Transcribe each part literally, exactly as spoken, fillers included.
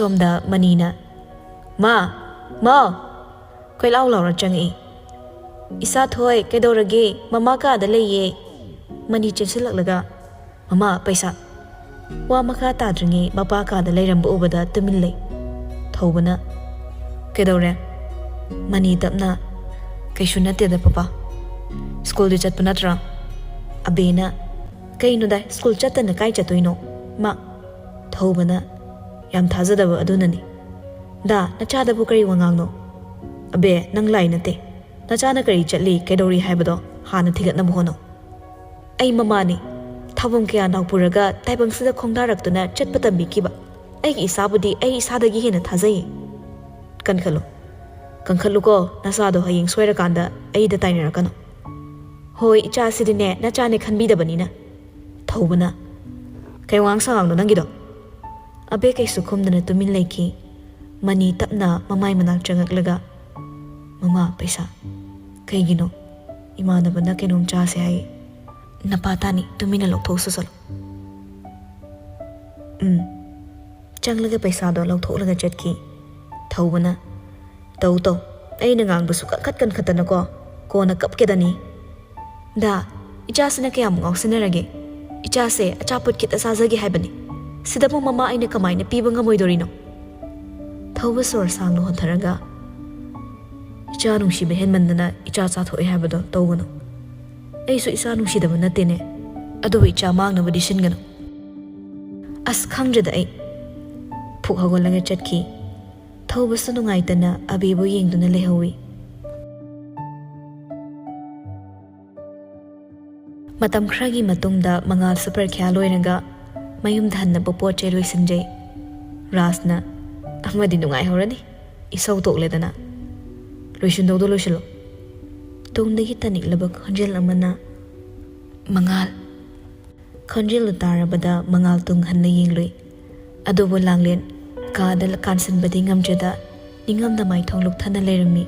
ꯁꯣꯝꯗ ꯃꯅꯤꯅ, "ꯃꯥ! ꯃꯥ!" ꯀꯣꯏꯂꯥꯎ ꯂꯥꯎꯔ ꯆꯪꯉꯛꯏ꯫ "ꯏꯁꯥꯊꯣꯏ, ꯀꯩꯗꯧꯔꯒꯦ? ꯃꯃꯥ ꯀꯥꯗ ꯂꯩꯌꯦ꯫" ꯃꯅꯤ ꯆꯦꯟꯁꯤꯜꯂꯛꯂꯒ, "ꯃꯃꯥ, ꯄꯩꯁꯥ!" ꯋꯥ ꯃꯈꯥ ꯇꯥꯗ꯭ꯔꯤꯉꯩ ꯃꯄꯥ ꯀꯥꯗ ꯂꯩꯔꯝꯕ ꯎꯕꯗ ꯇꯨꯃꯤꯟ ꯂꯩ꯫ ꯊꯧꯕꯅ, "ꯀꯩꯗꯧꯔꯦ?" ꯃꯅꯤ ꯇꯞꯅ, "ꯀꯩꯁꯨ ꯅꯠꯇꯦꯗ ꯄꯄꯥ꯫ ꯁ꯭ꯀꯨꯜꯗꯤ ꯆꯠꯄ ꯅꯠꯇ꯭ꯔꯣ?" ꯑꯕꯦꯅ, "ꯀꯩꯅꯣꯗ, ꯁ꯭ꯀꯨꯜ ꯆꯠꯇꯅ ꯀꯥꯏ ꯆꯠꯇꯣꯏꯅꯣ?" ꯃꯥ, ꯊꯧꯕꯅ, "ꯌꯥꯝ ꯊꯥꯖꯗꯕ ꯑꯗꯨꯅꯅꯤ꯫ ꯗꯥ, ꯅꯆꯥꯗꯕꯨ ꯀꯔꯤ ꯋꯥꯉꯥꯡꯅꯣ? ꯑꯕꯦ, ꯅꯪ ꯂꯥꯏ ꯅꯠꯇꯦ꯫ ꯅꯆꯥꯅ ꯀꯔꯤ ꯆꯠꯂꯤ, ꯀꯩꯗꯧꯔꯤ ꯍꯥꯏꯕꯗꯣ ꯍꯥꯟꯅ ꯊꯤꯒꯠꯅꯕ ꯍꯣꯠꯅꯧ꯫ ꯑꯩ ꯃꯃꯥꯅꯤ꯫ ꯊꯥꯕꯨꯡ ꯀꯌꯥ ꯅꯥꯎꯄꯨꯔꯒ ꯇꯥꯏꯕꯪꯁꯤꯗ ꯈꯣꯡꯗꯥꯔꯛꯇꯨꯅ ꯆꯠꯄ ꯇꯝꯕꯤꯈꯤꯕ꯫ ꯑꯩꯒꯤ ꯏꯁꯥꯕꯨꯗꯤ ꯑꯩ ꯏꯁꯥꯗꯒꯤ ꯍꯦꯟꯅ ꯊꯥꯖꯩ꯫" "ꯀꯟꯈꯠꯂꯨ꯫ ꯀꯟꯈꯠꯂꯨꯀꯣ, ꯅꯁꯥꯗꯣ ꯍꯌꯦꯡ ꯁꯣꯏꯔꯀꯥꯟꯗ ꯑꯩꯗ ꯇꯥꯏꯅꯔꯛꯀꯅꯨ꯫" "ꯍꯣꯏ, ꯏꯆꯥꯁꯤꯗꯤꯅꯦ, ꯅꯆꯥꯅꯦ ꯈꯟꯕꯤꯗꯕꯅꯤꯅ꯫" ꯊꯧꯕꯅ, "ꯀꯩ ꯋꯥꯉꯥꯡ ꯁꯉꯥꯡꯅꯣ ꯅꯪꯒꯤꯗꯣ?" ꯑꯕꯦ ꯀꯩꯁꯨ ꯈꯨꯝꯗꯅ ꯇꯨꯃꯤꯟ ꯂꯩꯈꯤ꯫ ꯃꯅꯤ ꯇꯞꯅ ꯃꯃꯥꯏ ꯃꯅꯥꯛ ꯆꯪꯉꯛꯂꯒ, "ꯃꯃꯥ, ꯄꯩꯁꯥ꯫ ꯀꯩꯒꯤꯅꯣ? ꯏꯃꯥꯟꯅꯕꯅ ꯀꯩꯅꯣꯝ ꯆꯥꯁꯦ ꯍꯥꯏ꯫" "ꯅꯄꯥ ꯇꯥꯅꯤ, ꯇꯨꯃꯤꯟꯅ ꯂꯧꯊꯣꯛꯎꯆꯣ ꯆꯠꯂꯣ꯫" ꯎꯝ꯫ ꯆꯪꯂꯒ ꯄꯩꯁꯥꯗꯣ ꯂꯧꯊꯣꯛꯂꯒ ꯆꯠꯈꯤ꯫ ꯊꯧꯕꯅ, "ꯇꯧ ꯇꯧ, ꯑꯩꯅ ꯉꯥꯡꯕꯁꯨ ꯀꯟꯈꯠ ꯀꯟꯈꯠꯇꯅꯀꯣ, ꯀꯣꯟꯅ ꯀꯞꯀꯦꯗꯅꯤ꯫" "ꯗꯥ, ꯏꯆꯥꯁꯤꯅ ꯀꯌꯥꯃꯨꯛ ꯉꯥꯎꯁꯤꯟꯅꯔꯒꯦ? ꯏꯆꯥꯁꯦ ꯑꯆꯥꯄꯣꯠ ꯈꯤꯇ ꯆꯥꯖꯒꯦ ꯍꯥꯏꯕꯅꯤ꯫ ꯁꯤꯗꯕꯨ ꯃꯃꯥ ꯑꯩꯅ ꯀꯃꯥꯏꯅ ꯄꯤꯕ ꯉꯝꯃꯣꯏꯗꯣꯔꯤꯅꯣ?" ꯊꯧꯕ ꯁꯣꯔ ꯁꯥꯡꯅ ꯍꯣꯟꯊꯔꯒ, "ꯏꯆꯥ ꯅꯨꯡꯁꯤꯕ ꯍꯦꯟꯃꯟꯗꯅ ꯏꯆꯥ ꯆꯥꯊꯣꯛꯑꯦ ꯍꯥꯏꯕꯗꯣ ꯇꯧꯒꯅꯨ꯫ ꯑꯩꯁꯨ ꯏꯆꯥ ꯅꯨꯡꯁꯤꯗꯕ ꯅꯠꯇꯦꯅꯦ, ꯑꯗꯨꯕꯨ ꯏꯆꯥ ꯃꯥꯡꯅꯕꯗꯤ ꯁꯤꯟꯒꯅꯨ꯫" "ꯑꯁ, ꯈꯪꯗ꯭ꯔꯦꯗ ꯑꯩ꯫" ꯐꯨꯛ ꯍꯧꯒꯠꯂꯒ ꯆꯠꯈꯤ꯫ ꯊꯧꯕꯁꯨ ꯅꯨꯡꯉꯥꯏꯇꯅ ꯑꯕꯦꯕꯨ ꯌꯦꯡꯗꯨꯅ ꯂꯩꯍꯧꯏ꯫ ꯃꯇꯝ ꯈꯔꯒꯤ ꯃꯇꯨꯡꯗ ꯃꯉꯥꯜꯁꯨ ꯄꯔꯤꯈ꯭ꯌꯥ ꯂꯣꯏꯔꯒ ꯃꯌꯨꯝꯗ ꯍꯟꯅꯕ ꯄꯣꯠ ꯆꯩ ꯂꯣꯏꯁꯤꯟꯖꯩ꯫ ꯔꯥꯖꯅ, "ꯑꯃꯗꯤ ꯅꯨꯡꯉꯥꯏꯍꯧꯔꯅꯤ, ꯏꯁꯧ ꯇꯣꯛꯂꯦꯗꯅ꯫ ꯂꯣꯏꯁꯤꯟꯗꯧꯗꯣ ꯂꯣꯏꯁꯤꯜꯂꯣ꯫" ꯇꯨꯡꯗꯒꯤ ꯇꯅꯤꯛꯂꯕ ꯈꯣꯟꯖꯦꯜ ꯑꯃꯅ, "ꯃꯉꯥꯜ꯫" ꯈꯣꯟꯖꯦꯜꯗꯨ ꯇꯥꯔꯕꯗ ꯃꯉꯥꯜ ꯇꯨꯡ ꯍꯟꯅ ꯌꯦꯡꯂꯨꯏ꯫ ꯑꯗꯨꯕꯨ ꯂꯥꯡꯂꯦꯟ ꯀꯥꯗ ꯀꯥꯟꯁꯤꯟꯕꯗꯤ ꯉꯝꯗ꯭ꯔꯦꯗ ꯅꯤꯡꯉꯝꯗ ꯃꯥꯏꯊꯣꯡ ꯂꯨꯞꯊꯅ ꯂꯩꯔꯝꯃꯤ꯫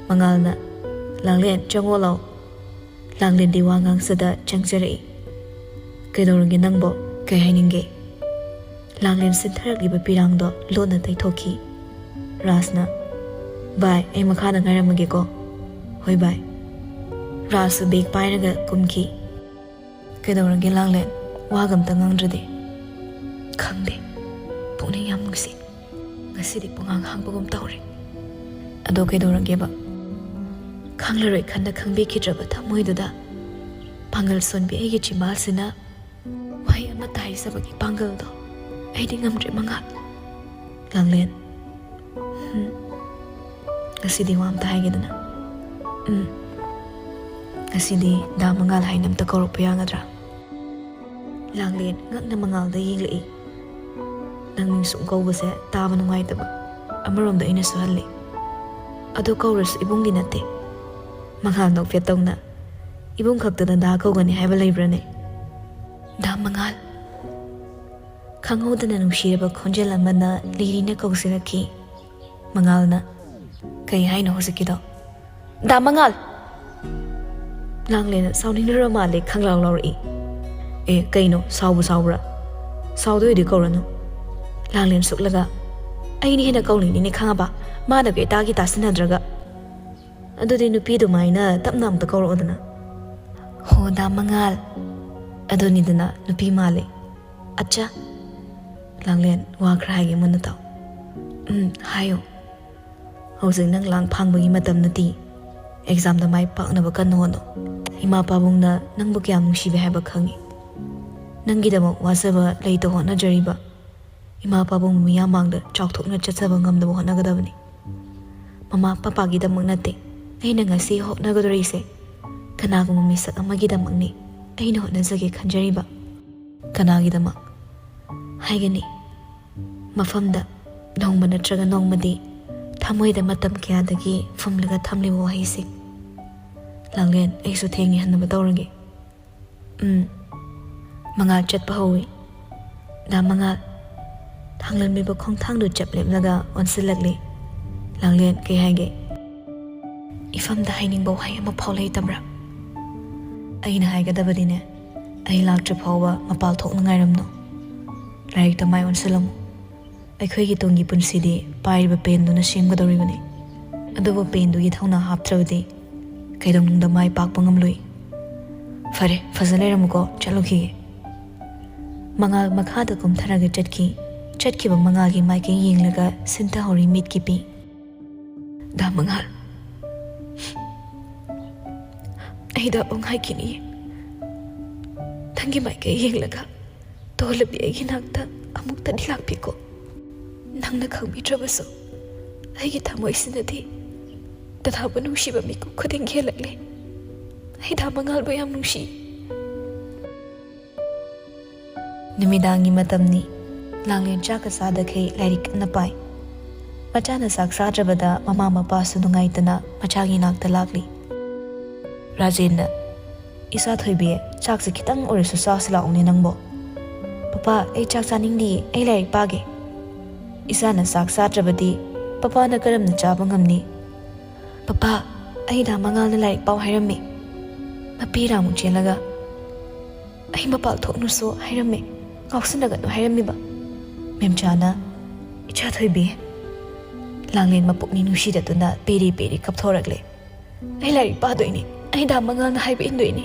ꯃꯉꯥꯜꯅ, "ꯂꯥꯡꯂꯦꯟ, ꯆꯪꯉꯣ ꯂꯥꯎ꯫" ꯂꯥꯡꯂꯦꯟꯗꯤ ꯋꯥ ꯉꯥꯡꯖꯗ ꯆꯪꯖꯔꯛꯏ꯫ "ꯀꯩꯗꯧꯔꯒꯦ ꯅꯪꯕꯣ? ꯀꯩ ꯍꯥꯏꯅꯤꯡꯒꯦ?" ꯂꯥꯡꯂꯦꯟ ꯁꯤꯟꯊꯔꯛꯂꯤꯕ ꯄꯤꯔꯥꯡꯗꯣ ꯂꯣꯟꯅ ꯇꯩꯊꯣꯛꯈꯤ꯫ ꯔꯥꯖꯅ, "ꯚꯥꯏ, ꯑꯩ ꯃꯈꯥꯗ ꯉꯥꯏꯔꯝꯃꯒꯦꯀꯣ꯫" "ꯍꯣꯏ ꯚꯥꯏ꯫" ꯔꯥꯖꯁꯨ ꯕꯦꯒ ꯄꯥꯏꯔꯒ ꯀꯨꯝꯈꯤ꯫ "ꯀꯩꯗꯧꯔꯒꯦ ꯂꯥꯡꯂꯦꯟ? ꯋꯥꯒ ꯑꯝꯇ ꯉꯥꯡꯗ꯭ꯔꯗꯤ?" "ꯈꯪꯗꯦ, ꯄꯨꯛꯅꯤꯡ ꯌꯥꯝ ꯅꯨꯡꯁꯤ꯫ ꯉꯁꯤꯗꯤ ꯄꯨꯡꯍꯥꯡ ꯍꯥꯡꯕꯒꯨꯝ ꯇꯧꯔꯦ꯫" "ꯑꯗꯣ ꯀꯩꯗꯧꯔꯒꯦꯕ?" "ꯈꯪꯂꯔꯣꯏ ꯈꯟꯅ ꯈꯪꯕꯤꯈꯤꯗ꯭ꯔꯕ ꯊꯃꯣꯏꯗꯨꯗ ꯄꯥꯡꯒꯜ ꯁꯣꯟꯕꯤ ꯑꯩꯒꯤ ꯆꯤꯝꯕꯥꯜꯁꯤꯅ ꯋꯥꯍꯩ ꯑꯃꯠꯇ ꯍꯥꯏꯖꯕꯒꯤ ꯄꯥꯡꯒꯜꯗꯣ ꯑꯩꯗꯤ ꯉꯝꯗ꯭ꯔꯦ ꯃꯉꯥꯜ꯫" "ꯂꯥꯡꯂꯦꯟ, ꯍꯝ, ꯉꯁꯤꯗꯤ ꯋꯥ ꯑꯝꯇ ꯍꯥꯏꯒꯦꯗꯅ꯫ ꯎꯝ, ꯉꯁꯤꯗꯤ ꯗꯥ ꯃꯉꯥꯜ ꯍꯥꯏꯅ ꯑꯝꯇ ꯀꯧꯔꯛꯄ ꯌꯥꯒꯗ꯭ꯔꯥ?" ꯂꯥꯡꯂꯦꯟ ꯉꯛꯅ ꯃꯉꯥꯜꯗ ꯌꯦꯡꯂꯛꯏ꯫ "ꯅꯪ ꯃꯤꯡ ꯁꯨꯝ ꯀꯧꯕꯁꯦ ꯇꯥꯕ ꯅꯨꯡꯉꯥꯏꯇꯕ꯫ ꯑꯃꯔꯣꯝꯗ ꯑꯩꯅꯁꯨ ꯍꯜꯂꯤ꯫ ꯑꯗꯣ ꯀꯧꯔꯁꯨ ꯏꯕꯨꯡꯗꯤ ꯅꯠꯇꯦ꯫" ꯃꯉꯥꯜ ꯅꯣꯛꯐꯦꯠ ꯇꯧꯅ, "ꯏꯕꯨꯡ ꯈꯛꯇꯗ ꯗꯥ ꯀꯧꯒꯅꯤ ꯍꯥꯏꯕ ꯂꯩꯕ꯭ꯔꯅꯦ?" "ꯗꯥ ꯃꯉꯥꯜ꯫" ꯈꯪꯍꯧꯗꯅ ꯅꯨꯡꯁꯤꯔꯕ ꯈꯣꯟꯖꯦꯜ ꯑꯃꯅ ꯂꯤꯔꯤꯅ ꯀꯧꯁꯤꯜꯂꯛꯈꯤ꯫ ꯃꯉꯥꯜꯅ, "ꯀꯩ ꯍꯥꯏꯅꯣ ꯍꯧꯖꯤꯛꯀꯤꯗꯣ?" "ꯗꯥ ꯃꯉꯥꯜ!" ꯂꯥꯡꯂꯦꯟꯅ ꯁꯥꯎꯅꯤꯡꯂꯨꯔ ꯃꯥꯜꯂꯦ ꯈꯪꯂꯥꯎ ꯂꯥꯎꯔꯛꯏ꯫ "ꯑꯦ, ꯀꯩꯅꯣ, ꯁꯥꯎꯕꯨ ꯁꯥꯎꯕ꯭ꯔꯥ? ꯁꯥꯎꯗꯣꯏꯗꯤ ꯀꯧꯔꯅꯨ꯫" ꯂꯥꯡꯂꯦꯟ ꯁꯨꯛꯂꯒ, "ꯑꯩꯅ ꯍꯦꯟꯅ ꯀꯧꯅꯤꯡꯅꯤꯅꯦ ꯈꯪꯉꯕ? ꯃꯥꯅ ꯀꯩ ꯇꯥꯒꯦ ꯇꯥꯁꯤꯟꯅꯗ꯭ꯔꯒ꯫" "ꯑꯗꯨꯗꯤ ꯅꯨꯄꯤ ꯑꯗꯨꯃꯥꯏꯅ ꯇꯞꯅ ꯑꯝꯇ ꯀꯧꯔꯛꯑꯣꯗꯅ꯫" "ꯍꯣ, ꯗꯥ ꯃꯉꯥꯜ꯫ ꯑꯗꯨꯅꯤꯗꯅ ꯅꯨꯄꯤ ꯃꯥꯜꯂꯦ꯫ ꯑꯠꯆꯥ꯫" ꯂꯥꯡꯂꯦꯟ, ꯋꯥ ꯈꯔ ꯍꯥꯏꯒꯦ ꯃꯨꯟꯅ ꯇꯥꯎ꯫ "ꯎꯝ, ꯍꯥꯏꯌꯣ꯫" "ꯍꯧꯖꯤꯛ ꯅꯪ ꯂꯥꯡ ꯐꯥꯡꯕꯒꯤ ꯃꯇꯝ ꯅꯠꯇꯦ꯫ ꯑꯦꯛꯖꯥꯝꯗ ꯃꯥꯏ ꯄꯥꯛꯅꯕ ꯀꯟꯅ ꯍꯣꯠꯅꯧ꯫ ꯏꯃꯥ ꯄꯥꯕꯨꯡꯅ ꯅꯪꯕꯨ ꯀꯌꯥꯝ ꯅꯨꯡꯁꯤꯕꯤ ꯍꯥꯏꯕ ꯈꯪꯉꯤ꯫ ꯅꯪꯒꯤꯗꯃꯛ ꯋꯥꯖꯕ ꯂꯩꯇ ꯍꯣꯠꯅꯖꯔꯤꯕ ꯏꯃꯥ ꯄꯥꯕꯨꯡ ꯃꯤꯌꯥꯝ ꯃꯥꯡꯗ ꯆꯥꯎꯊꯣꯛꯅ ꯆꯠꯆꯕ ꯉꯝꯅꯕ ꯍꯣꯠꯅꯒꯗꯕꯅꯤ꯫ ꯃꯃꯥ ꯄꯄꯥꯒꯤꯗꯃꯛ ꯅꯠꯇꯦ ꯑꯩꯅ ꯉꯁꯤ ꯍꯣꯠꯅꯒꯗꯧꯔꯤꯁꯦ, ꯀꯅꯥꯒꯨꯝꯕ ꯃꯤꯁꯛ ꯑꯃꯒꯤꯗꯃꯛꯅꯤ ꯑꯩꯅ ꯍꯣꯠꯅꯖꯒꯦ ꯈꯟꯖꯔꯤꯕ꯫" "ꯀꯅꯥꯒꯤꯗꯃꯛ?" "ꯍꯥꯏꯒꯅꯤ, ꯃꯐꯝꯗ ꯅꯣꯡꯃ ꯅꯠꯇ꯭ꯔꯒ ꯅꯣꯡꯃꯗꯤ ꯊꯃꯣꯏꯗ ꯃꯇꯝ ꯀꯌꯥꯗꯒꯤ ꯐꯨꯝꯂꯒ ꯊꯝꯂꯤꯕ ꯋꯥꯍꯩꯁꯤꯡ꯫" "ꯂꯥꯡꯂꯦꯟ, ꯑꯩꯁꯨ ꯊꯦꯡꯉꯦ, ꯍꯟꯅꯕ ꯇꯧꯔꯒꯦ꯫" "ꯎꯝ꯫" ꯃꯉꯥꯜ ꯆꯠꯄ ꯍꯧꯏ꯫ "ꯗꯥ ꯃꯉꯥꯜ꯫" ꯊꯥꯡꯂꯝꯂꯤꯕ ꯈꯣꯡꯊꯥꯡꯗꯨ ꯆꯞ ꯂꯦꯞꯂꯒ ꯑꯣꯟꯁꯤꯜꯂꯛꯂꯤ꯫ "ꯂꯥꯡꯂꯦꯟ, ꯀꯩ ꯍꯥꯏꯒꯦ?" "ꯏꯐꯝꯗ ꯍꯥꯏꯅꯤꯡꯕ ꯋꯥꯍꯩ ꯑꯃꯐꯥꯎ ꯂꯩꯇꯕ꯭ꯔꯥ?" "ꯑꯩꯅ ꯍꯥꯏꯒꯗꯕꯗꯤꯅꯦ, ꯑꯩ ꯂꯥꯛꯇ꯭ꯔꯤ ꯐꯥꯎꯕ ꯃꯄꯥꯜ ꯊꯣꯛꯅ ꯉꯥꯏꯔꯝꯅꯨ꯫" ꯂꯥꯏꯔꯤꯛꯇ ꯃꯥꯏ ꯑꯣꯟꯁꯤꯜꯂꯝꯃꯨ꯫ ꯑꯩꯈꯣꯏꯒꯤ ꯇꯨꯡꯒꯤ ꯄꯨꯟꯁꯤꯗꯤ ꯄꯥꯏꯔꯤꯕ ꯄꯦꯟꯗꯨꯅ ꯁꯦꯝꯒꯗꯧꯔꯤꯕꯅꯤ꯫ ꯑꯗꯨꯕꯨ ꯄꯦꯟꯗꯨꯒꯤ ꯊꯧꯅꯥ ꯍꯥꯞꯇ꯭ꯔꯕꯗꯤ ꯀꯩꯗꯧꯅꯨꯡꯗ ꯃꯥꯏ ꯄꯥꯛꯄ ꯉꯝꯂꯣꯏ꯫ ꯐꯔꯦ, ꯐꯖꯅ ꯂꯩꯔꯝꯃꯨꯀꯣ, ꯆꯠꯂꯨꯈꯤꯒꯦ꯫ ꯃꯉꯥꯜ ꯃꯈꯥꯗ ꯀꯨꯝꯊꯔꯒ ꯆꯠꯈꯤ꯫ ꯆꯠꯈꯤꯕ ꯃꯉꯥꯜꯒꯤ ꯃꯥꯏꯀꯩ ꯌꯦꯡꯂꯒ ꯁꯤꯟꯊꯍꯧꯔꯤ ꯃꯤꯠꯀꯤ ꯄꯤ꯫ ꯗꯥ ꯃꯉꯥꯜ, ꯑꯩ ꯗꯥꯕꯨꯡ ꯍꯥꯏꯈꯤꯅꯤ꯫ ꯅꯪꯒꯤ ꯃꯥꯏꯀꯩ ꯌꯦꯡꯂꯒ ꯇꯣꯜꯂꯕꯤ ꯑꯩꯒꯤ ꯅꯥꯛꯇ ꯑꯃꯨꯛꯇꯗꯤ ꯂꯥꯛꯄꯤꯀꯣ꯫ ꯅꯪꯅ ꯈꯪꯕꯤꯗ꯭ꯔꯕꯁꯨ ꯑꯩꯒꯤ ꯊꯃꯣꯏꯁꯤꯅꯗꯤ ꯗꯗꯥꯕꯨ ꯅꯨꯡꯁꯤꯕ ꯃꯤꯀꯨꯞ ꯈꯨꯗꯤꯡ ꯍꯦꯜꯂꯛꯂꯦ꯫ ꯑꯩ ꯗꯥ ꯃꯉꯥꯜꯕꯨ ꯌꯥꯝ ꯅꯨꯡꯁꯤ꯫ ꯅꯨꯃꯤꯗꯥꯡꯒꯤ ꯃꯇꯝꯅꯤ꯫ ꯂꯥꯡꯂꯦꯟ ꯆꯥꯛꯀ ꯆꯥꯗꯈꯩ ꯂꯥꯏꯔꯤꯛ ꯀꯟꯅ ꯄꯥꯏ꯫ ꯃꯆꯥꯅ ꯆꯥꯛ ꯆꯥꯗ꯭ꯔꯕꯗ ꯃꯃꯥ ꯃꯄꯥꯁꯨ ꯅꯨꯡꯉꯥꯏꯇꯅ ꯃꯆꯥꯒꯤ ꯅꯥꯛꯇ ꯂꯥꯛꯂꯤ꯫ ꯔꯥꯖꯦꯟꯅ, "ꯏꯆꯥ ꯊꯣꯏꯕꯤ, ꯆꯥꯛꯁꯦ ꯈꯤꯇꯪ ꯑꯣꯏꯔꯁꯨ ꯆꯥꯁꯤ ꯂꯥꯛꯎꯅꯦ ꯅꯪꯕꯣ꯫" "ꯄꯄꯥ, ꯑꯩ ꯆꯥꯛ ꯆꯥꯅꯤꯡꯗꯤꯌꯦ, ꯑꯩ ꯂꯥꯏꯔꯤꯛ ꯄꯥꯒꯦ꯫" ꯏꯆꯥꯅ ꯆꯥꯛ ꯆꯥꯗ꯭ꯔꯕꯗꯤ ꯄꯄꯥꯅ ꯀꯔꯝꯅ ꯆꯥꯕ ꯉꯝꯅꯤ? "ꯄꯄꯥ, ꯑꯩ ꯗꯥ ꯃꯉꯥꯜꯅ ꯂꯥꯏꯔꯤꯛ ꯄꯥꯎ ꯍꯥꯏꯔꯝꯃꯤ꯫" ꯃꯄꯤ ꯔꯥꯃꯨ ꯆꯦꯜꯂꯒ, "ꯑꯩ ꯃꯄꯥꯜ ꯊꯣꯛꯅꯨꯁꯨ ꯍꯥꯏꯔꯝꯃꯤ, ꯉꯥꯎꯁꯤꯟꯅꯒꯅꯨ ꯍꯥꯏꯔꯝꯃꯤꯕ꯫" ꯃꯦꯝꯆꯥꯅ, "ꯏꯆꯥ ꯊꯣꯏꯕꯤ꯫" ꯂꯥꯡꯂꯦꯟ ꯃꯄꯨꯛꯅꯤꯡ ꯅꯨꯡꯁꯤꯗꯗꯨꯅ ꯄꯦꯔꯤ ꯄꯦꯔꯤ ꯀꯞꯊꯣꯔꯛꯂꯦ꯫ "ꯑꯩ ꯂꯥꯏꯔꯤꯛ ꯄꯥꯗꯣꯏꯅꯤ, ꯑꯩ ꯗꯥ ꯃꯉꯥꯜꯅ ꯍꯥꯏꯕ ꯏꯟꯗꯣꯏꯅꯤ꯫"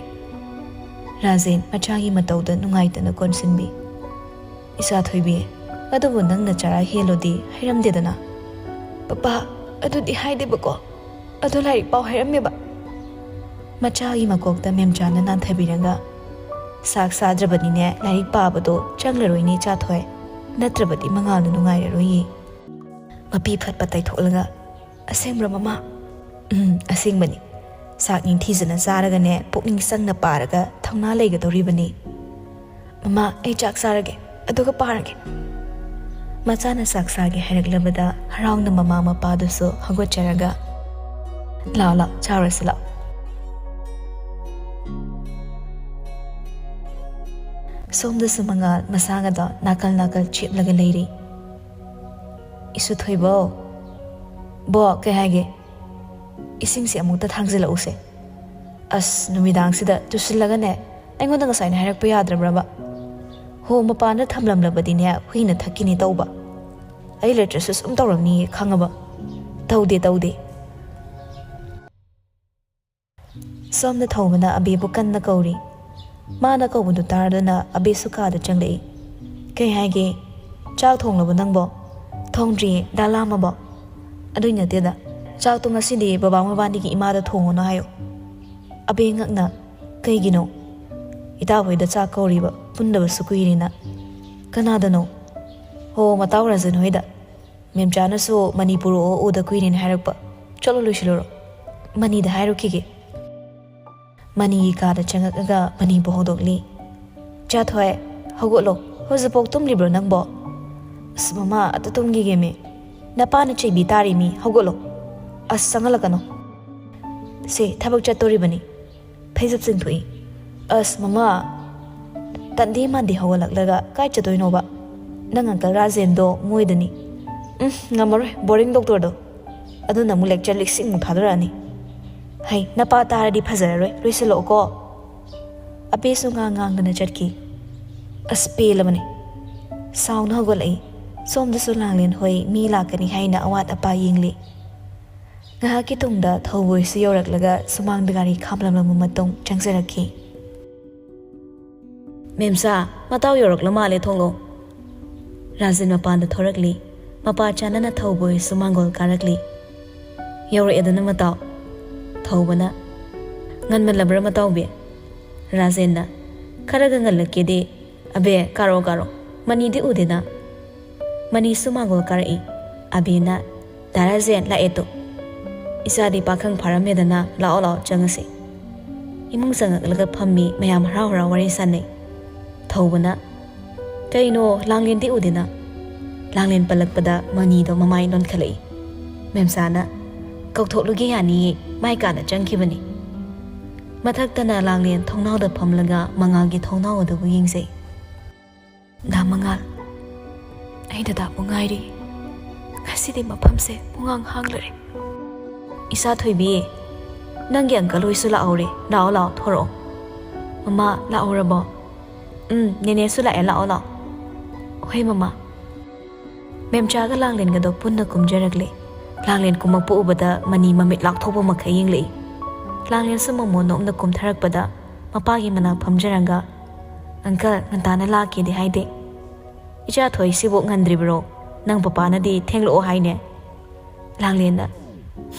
ꯔꯥꯖꯦꯟ ꯃꯆꯥꯒꯤ ꯃꯇꯧꯗ ꯅꯨꯡꯉꯥꯏꯇꯅ ꯀꯣꯟꯁꯤꯟꯕꯤ꯫ "ꯏꯆꯥ ꯊꯣꯏꯕꯤ, ꯑꯗꯨꯕꯨ ꯅꯪꯅ ꯆꯔꯥ ꯍꯦꯜꯂꯣꯗꯤ ꯍꯥꯏꯔꯝꯗꯦꯗꯅ?" "ꯄꯄꯥ, ꯑꯗꯨꯗꯤ ꯍꯥꯏꯗꯦꯕꯀꯣ, ꯑꯗꯣ ꯂꯥꯏꯔꯤꯛ ꯄꯥꯎ ꯍꯥꯏꯔꯝꯃꯦꯕ꯫" ꯃꯆꯥꯒꯤ ꯃꯀꯣꯛꯇ ꯃꯦꯝꯆꯥꯅ ꯅꯥꯟꯊꯕꯤꯔꯒ, "ꯆꯥꯛ ꯆꯥꯗ꯭ꯔꯕꯅꯤꯅꯦ, ꯂꯥꯏꯔꯤꯛ ꯄꯥꯕꯗꯣ ꯆꯪꯂꯔꯣꯏꯅꯦ ꯏꯆꯥ ꯊꯣꯏ, ꯅꯠꯇ꯭ꯔꯕꯗꯤ ꯃꯉꯥꯜꯅ ꯅꯨꯡꯉꯥꯏꯔꯔꯣꯏꯌꯦ꯫" ꯃꯄꯤ ꯐꯠ ꯐꯠ ꯇꯩꯊꯣꯛꯂꯒ, "ꯑꯁꯦꯡꯕ꯭ꯔꯥ ꯃꯃꯥ?" "ꯎꯝ, ꯑꯁꯦꯡꯕꯅꯤ꯫ ꯆꯥꯛ ꯅꯤꯡꯊꯤꯖꯅ ꯆꯥꯔꯒꯅꯦ, ꯄꯨꯛꯅꯤꯡ ꯆꯪꯅ ꯄꯥꯔꯒ ꯊꯧꯅꯥ ꯂꯩꯒꯗꯧꯔꯤꯕꯅꯤ꯫" "ꯃꯃꯥ, ꯑꯩ ꯆꯥꯛ ꯆꯥꯔꯒꯦ, ꯑꯗꯨꯒ ꯄꯥꯔꯒꯦ꯫" ꯃꯆꯥꯅ ꯆꯥꯛ ꯆꯥꯒꯦ ꯍꯥꯏꯔꯛꯂꯕꯗ ꯍꯔꯥꯎꯅ ꯃꯃꯥ ꯃꯄꯥꯗꯨꯁꯨ ꯍꯧꯒꯠꯆꯔꯒ, "ꯂꯥꯛꯑꯣ, ꯂꯥꯛꯑꯣ, ꯆꯥꯔꯨꯔꯁꯤ ꯂꯥꯛꯑꯣ꯫" ꯁꯣꯝꯗꯁꯨ ꯃꯉꯥꯜ ꯃꯁꯥꯒꯗꯣ ꯅꯥꯀꯜ ꯅꯥꯀꯜ ꯆꯦꯞꯂꯒ ꯂꯩꯔꯤ꯫ "ꯏꯁꯨ ꯊꯣꯏꯕꯧ, ꯕꯣ, ꯀꯩ ꯍꯥꯏꯒꯦ? ꯏꯁꯤꯡꯁꯦ ꯑꯃꯨꯛꯇ ꯊꯥꯡꯖꯤꯜꯂꯛꯎꯁꯦ꯫" "ꯑꯁ, ꯅꯨꯃꯤꯗꯥꯡꯁꯤꯗ ꯇꯨꯁꯤꯜꯂꯒꯅꯦ, ꯑꯩꯉꯣꯟꯗ ꯉꯁꯥꯏꯅ ꯍꯥꯏꯔꯛꯄ ꯌꯥꯗ꯭ꯔꯕ꯭ꯔꯕ?" ꯍꯣ, ꯃꯄꯥꯟꯗ ꯊꯝꯂꯝꯂꯕꯗꯤꯅꯦ, ꯍꯨꯏꯅ ꯊꯛꯈꯤꯅꯤ ꯇꯧꯕ꯫ ꯑꯩ ꯂꯩꯇ꯭ꯔꯁꯨ ꯁꯨꯝ ꯇꯧꯔꯝꯅꯤꯌꯦ, ꯈꯪꯉꯕ? ꯇꯧꯗꯦ, ꯇꯧꯗꯦ꯫ ꯁꯣꯝꯗ ꯊꯧꯕꯅ ꯑꯕꯦꯕꯨ ꯀꯟꯅ ꯀꯧꯔꯤ꯫ ꯃꯥꯅ ꯀꯧꯕꯗꯨ ꯇꯥꯔꯗꯨꯅ ꯑꯕꯦꯁꯨ ꯀꯥꯗ ꯆꯪꯂꯛꯏ꯫ "ꯀꯩ ꯍꯥꯏꯒꯦ? ꯆꯥꯛ ꯊꯣꯡꯂꯕꯣ ꯅꯪꯕꯣ?" "ꯊꯣꯡꯗ꯭ꯔꯤꯌꯦ, ꯗꯥ ꯂꯥꯝꯃꯕꯣ?" "ꯑꯗꯨꯏ ꯅꯠꯇꯦꯗ, ꯆꯥꯛꯇꯣ ꯉꯁꯤꯗꯤ ꯕꯕꯥ ꯃꯕꯥꯅꯤꯒꯤ ꯏꯃꯥꯗ ꯊꯣꯡꯉꯣꯅ ꯍꯥꯏꯌꯣ꯫" ꯑꯕꯦ ꯉꯛꯅ, "ꯀꯩꯒꯤꯅꯣ?" "ꯏꯇꯥ ꯍꯣꯏꯗ ꯆꯥꯛ ꯀꯧꯔꯤꯕ, ꯄꯨꯟꯗꯕꯁꯨ ꯀꯨꯏꯔꯦꯅ꯫" "ꯀꯅꯥꯗꯅꯣ?" "ꯍꯣ, ꯃꯇꯥꯎ ꯔꯥꯖꯟ ꯍꯣꯏꯗ꯫ ꯃꯦꯝꯆꯥꯅꯁꯨ ꯃꯅꯤ ꯄꯨꯔꯛꯑꯣ, ꯎꯗ ꯀꯨꯏꯔꯦꯅ ꯍꯥꯏꯔꯛꯄ꯫ ꯆꯠꯂꯣ ꯂꯣꯏꯁꯤꯜꯂꯨꯔꯣ꯫ ꯃꯅꯤꯗ ꯍꯥꯏꯔꯨꯈꯤꯒꯦ꯫" ꯃꯅꯤꯒꯤ ꯀꯥꯗ ꯆꯪꯉꯛꯑꯒ ꯃꯅꯤꯕꯨ ꯍꯧꯗꯣꯛꯂꯤ꯫ "ꯆꯥꯊꯣꯏ, ꯍꯧꯒꯠꯂꯣ꯫ ꯍꯧꯖꯤꯛꯐꯥꯎ ꯇꯨꯝꯂꯤꯕ꯭ꯔꯣ ꯅꯪꯕꯣ?" "ꯑꯁ ꯃꯃꯥ, ꯑꯗꯨ ꯇꯨꯝꯈꯤꯒꯦꯃꯤ꯫ ꯅꯄꯥꯅ ꯆꯩꯕꯤ ꯇꯥꯔꯤꯃꯤ, ꯍꯧꯒꯠꯂꯣ꯫" "ꯑꯁ ꯆꯪꯍꯜꯂꯛꯀꯅꯨ꯫ ꯁꯦ, ꯊꯕꯛ ꯆꯠꯇꯣꯔꯤꯕꯅꯤ꯫" ꯐꯩꯖꯨꯞ ꯆꯤꯡꯊꯣꯛꯏ꯫ "ꯑꯁ ꯃꯃꯥ!" ꯇꯟꯗꯤ ꯃꯥꯟꯗꯤ ꯍꯧꯒꯠꯂꯛꯂꯒ, "ꯀꯥꯏ ꯆꯠꯇꯣꯏꯅꯣꯕ?" "ꯅꯪ ꯑꯪꯀꯜ ꯔꯥꯖꯦꯟꯗꯣ ꯃꯣꯏꯗꯅꯤ꯫" "ꯎꯝ, ꯉꯝꯃꯔꯣꯏ, ꯕꯣꯔꯤꯡ ꯗꯣꯛꯇꯔꯗꯣ꯫ ꯑꯗꯨꯅ ꯑꯃꯨꯛ ꯂꯦꯛꯆꯔ ꯂꯤꯁꯤꯡꯃꯨꯛ ꯊꯥꯗꯣꯔꯛꯑꯅꯤ꯫" "ꯍꯩ, ꯅꯄꯥ ꯇꯥꯔꯗꯤ ꯐꯖꯔꯔꯣꯏ, ꯂꯣꯏꯁꯤꯜꯂꯛꯑꯣꯀꯣ꯫" ꯑꯕꯦꯁꯨ ꯉꯥꯡ ꯉꯥꯡꯗꯅ ꯆꯠꯈꯤ꯫ ꯑꯁ ꯄꯦꯜꯂꯕꯅꯤ꯫ ꯁꯥꯎꯅ ꯍꯧꯒꯠꯂꯛꯏ꯫ ꯁꯣꯝꯗꯁꯨ ꯂꯥꯡꯂꯦꯟ ꯍꯣꯏ ꯃꯤ ꯂꯥꯛꯀꯅꯤ ꯍꯥꯏꯅ ꯑꯋꯥꯠ ꯑꯄꯥ ꯌꯦꯡꯂꯤ꯫ ꯉꯥꯏꯍꯥꯛꯀꯤ ꯇꯨꯡꯗ ꯊꯧꯕꯣꯏꯁꯨ ꯌꯧꯔꯛꯂꯒ ꯁꯨꯃꯥꯡꯗ ꯒꯥꯔꯤ ꯈꯥꯝꯂꯝꯂꯕ ꯃꯇꯨꯡ ꯆꯪꯖꯔꯛꯈꯤ꯫ "ꯃꯦꯝꯆꯥ, ꯃꯇꯥꯎ ꯌꯧꯔꯛꯂ ꯃꯥꯜꯂꯦ, ꯊꯣꯡꯂꯣ꯫" ꯔꯥꯖꯦꯟ ꯃꯄꯥꯟꯗ ꯊꯣꯔꯛꯂꯤ꯫ ꯃꯄꯥ ꯆꯥꯅꯅ ꯊꯧꯕꯣꯏꯁꯨ ꯃꯥꯡꯒꯣꯜ ꯀꯥꯔꯛꯂꯤ꯫ "ꯌꯧꯔꯛꯑꯦꯗꯅ ꯃꯇꯥꯎ꯫" ꯊꯧꯕꯅ, "ꯉꯟꯃꯜꯂꯕ꯭ꯔꯥ ꯃꯇꯥꯎꯕꯤ?" ꯔꯥꯖꯦꯟꯅ, "ꯈꯔꯒ ꯉꯜꯂꯛꯀꯦꯗꯤ꯫ ꯑꯕꯦ, ꯀꯥꯔꯣ ꯀꯥꯔꯣ꯫ ꯃꯅꯤꯗꯤ ꯎꯗꯦꯅ꯫" ꯃꯅꯤꯁꯨ ꯃꯥꯡꯒꯣꯜ ꯀꯥꯔꯛꯏ꯫ ꯑꯕꯦꯅ, "ꯗꯥ ꯔꯥꯖꯦꯟ ꯂꯥꯛꯑꯦ ꯇꯨ꯫ ꯏꯆꯥꯗꯤ ꯄꯥꯈꯪ ꯐꯥꯔꯝꯃꯦꯗꯅ, ꯂꯥꯛꯑꯣ ꯂꯥꯛꯑꯣ ꯆꯪꯉꯁꯤ꯫" ꯏꯃꯨꯡ ꯆꯪꯉꯛꯂꯒ ꯐꯝꯃꯤ꯫ ꯃꯌꯥꯝ ꯍꯔꯥꯎ ꯍꯔꯥꯎ ꯋꯥꯔꯤ ꯁꯥꯟꯅꯩ꯫ ꯊꯧꯕꯅ, "ꯀꯩꯅꯣ, ꯂꯥꯡꯂꯦꯟꯗꯤ ꯎꯗꯦꯅ?" ꯂꯥꯡꯂꯦꯟ ꯄꯜꯂꯛꯄꯗ ꯃꯅꯤꯗꯣ ꯃꯃꯥꯏ ꯅꯣꯟꯈꯠꯂꯛꯏ꯫ ꯃꯦꯝꯆꯥꯅ, "ꯀꯧꯊꯣꯛꯂꯨꯒꯦ ꯌꯥꯅꯤꯌꯦ, ꯃꯥꯏ ꯀꯥꯗ ꯆꯪꯈꯤꯕꯅꯤ꯫" ꯃꯊꯛꯇꯅ ꯂꯥꯡꯂꯦꯟ ꯊꯣꯡꯅꯥꯎꯗ ꯐꯝꯂꯒ ꯃꯉꯥꯜꯒꯤ ꯊꯣꯡꯅꯥꯎ ꯑꯗꯨꯕꯨ ꯌꯦꯡꯖꯩ꯫ "ꯗꯥ ꯃꯉꯥꯜ, ꯑꯩ ꯗꯗꯥꯕꯨ ꯉꯥꯏꯔꯤ꯫ ꯉꯁꯤꯗꯤ ꯃꯐꯝꯁꯦ ꯄꯨꯡꯍꯥꯡ ꯍꯥꯡꯂꯔꯦ꯫" "ꯏꯆꯥ ꯊꯣꯏꯕꯤ, ꯅꯪꯒꯤ ꯑꯪꯀꯜ ꯍꯣꯏꯁꯨ ꯂꯥꯛꯍꯧꯔꯦ꯫ ꯂꯥꯛꯑꯣ, ꯂꯥꯛꯑꯣ, ꯊꯣꯔꯛꯑꯣ꯫" "ꯃꯃꯥ, ꯂꯥꯛꯍꯧꯔꯕꯣ?" "ꯎꯝ, ꯅꯦꯅꯦꯁꯨ ꯂꯥꯛꯑꯦ, ꯂꯥꯛꯑꯣ, ꯂꯥꯛꯑꯣ꯫" "ꯍꯣꯏ, ꯃꯃꯥ꯫" ꯃꯦꯝꯆꯥꯒ ꯂꯥꯡꯂꯦꯟꯒꯗꯣ ꯄꯨꯟꯅ ꯀꯨꯝꯖꯔꯛꯂꯦ꯫ ꯂꯥꯡꯂꯦꯟ ꯀꯨꯝꯃꯛꯄ ꯎꯕꯗ ꯃꯅꯤ ꯃꯃꯤꯠ ꯂꯥꯎꯊꯣꯛꯄ ꯃꯈꯩ ꯌꯦꯡꯂꯛꯏ꯫ ꯂꯥꯡꯂꯦꯟꯁꯨ ꯃꯃꯣꯟ ꯅꯣꯛꯅ ꯀꯨꯝꯊꯔꯛꯄꯗ ꯃꯄꯥꯒꯤ ꯃꯅꯥꯛ ꯐꯝꯖꯔꯒ, "ꯑꯪꯀꯜ, ꯉꯟꯇꯥꯅ ꯂꯥꯛꯀꯦꯗꯤ ꯍꯥꯏꯗꯦ꯫ ꯏꯆꯥ ꯊꯣꯏꯁꯤꯕꯨ ꯉꯟꯗ꯭ꯔꯤꯕ꯭ꯔꯣ? ꯅꯪ ꯄꯄꯥꯅꯗꯤ ꯊꯦꯡꯂꯛꯑꯣ ꯍꯥꯏꯅꯦ꯫" ꯂꯥꯡꯂꯦꯟꯅ,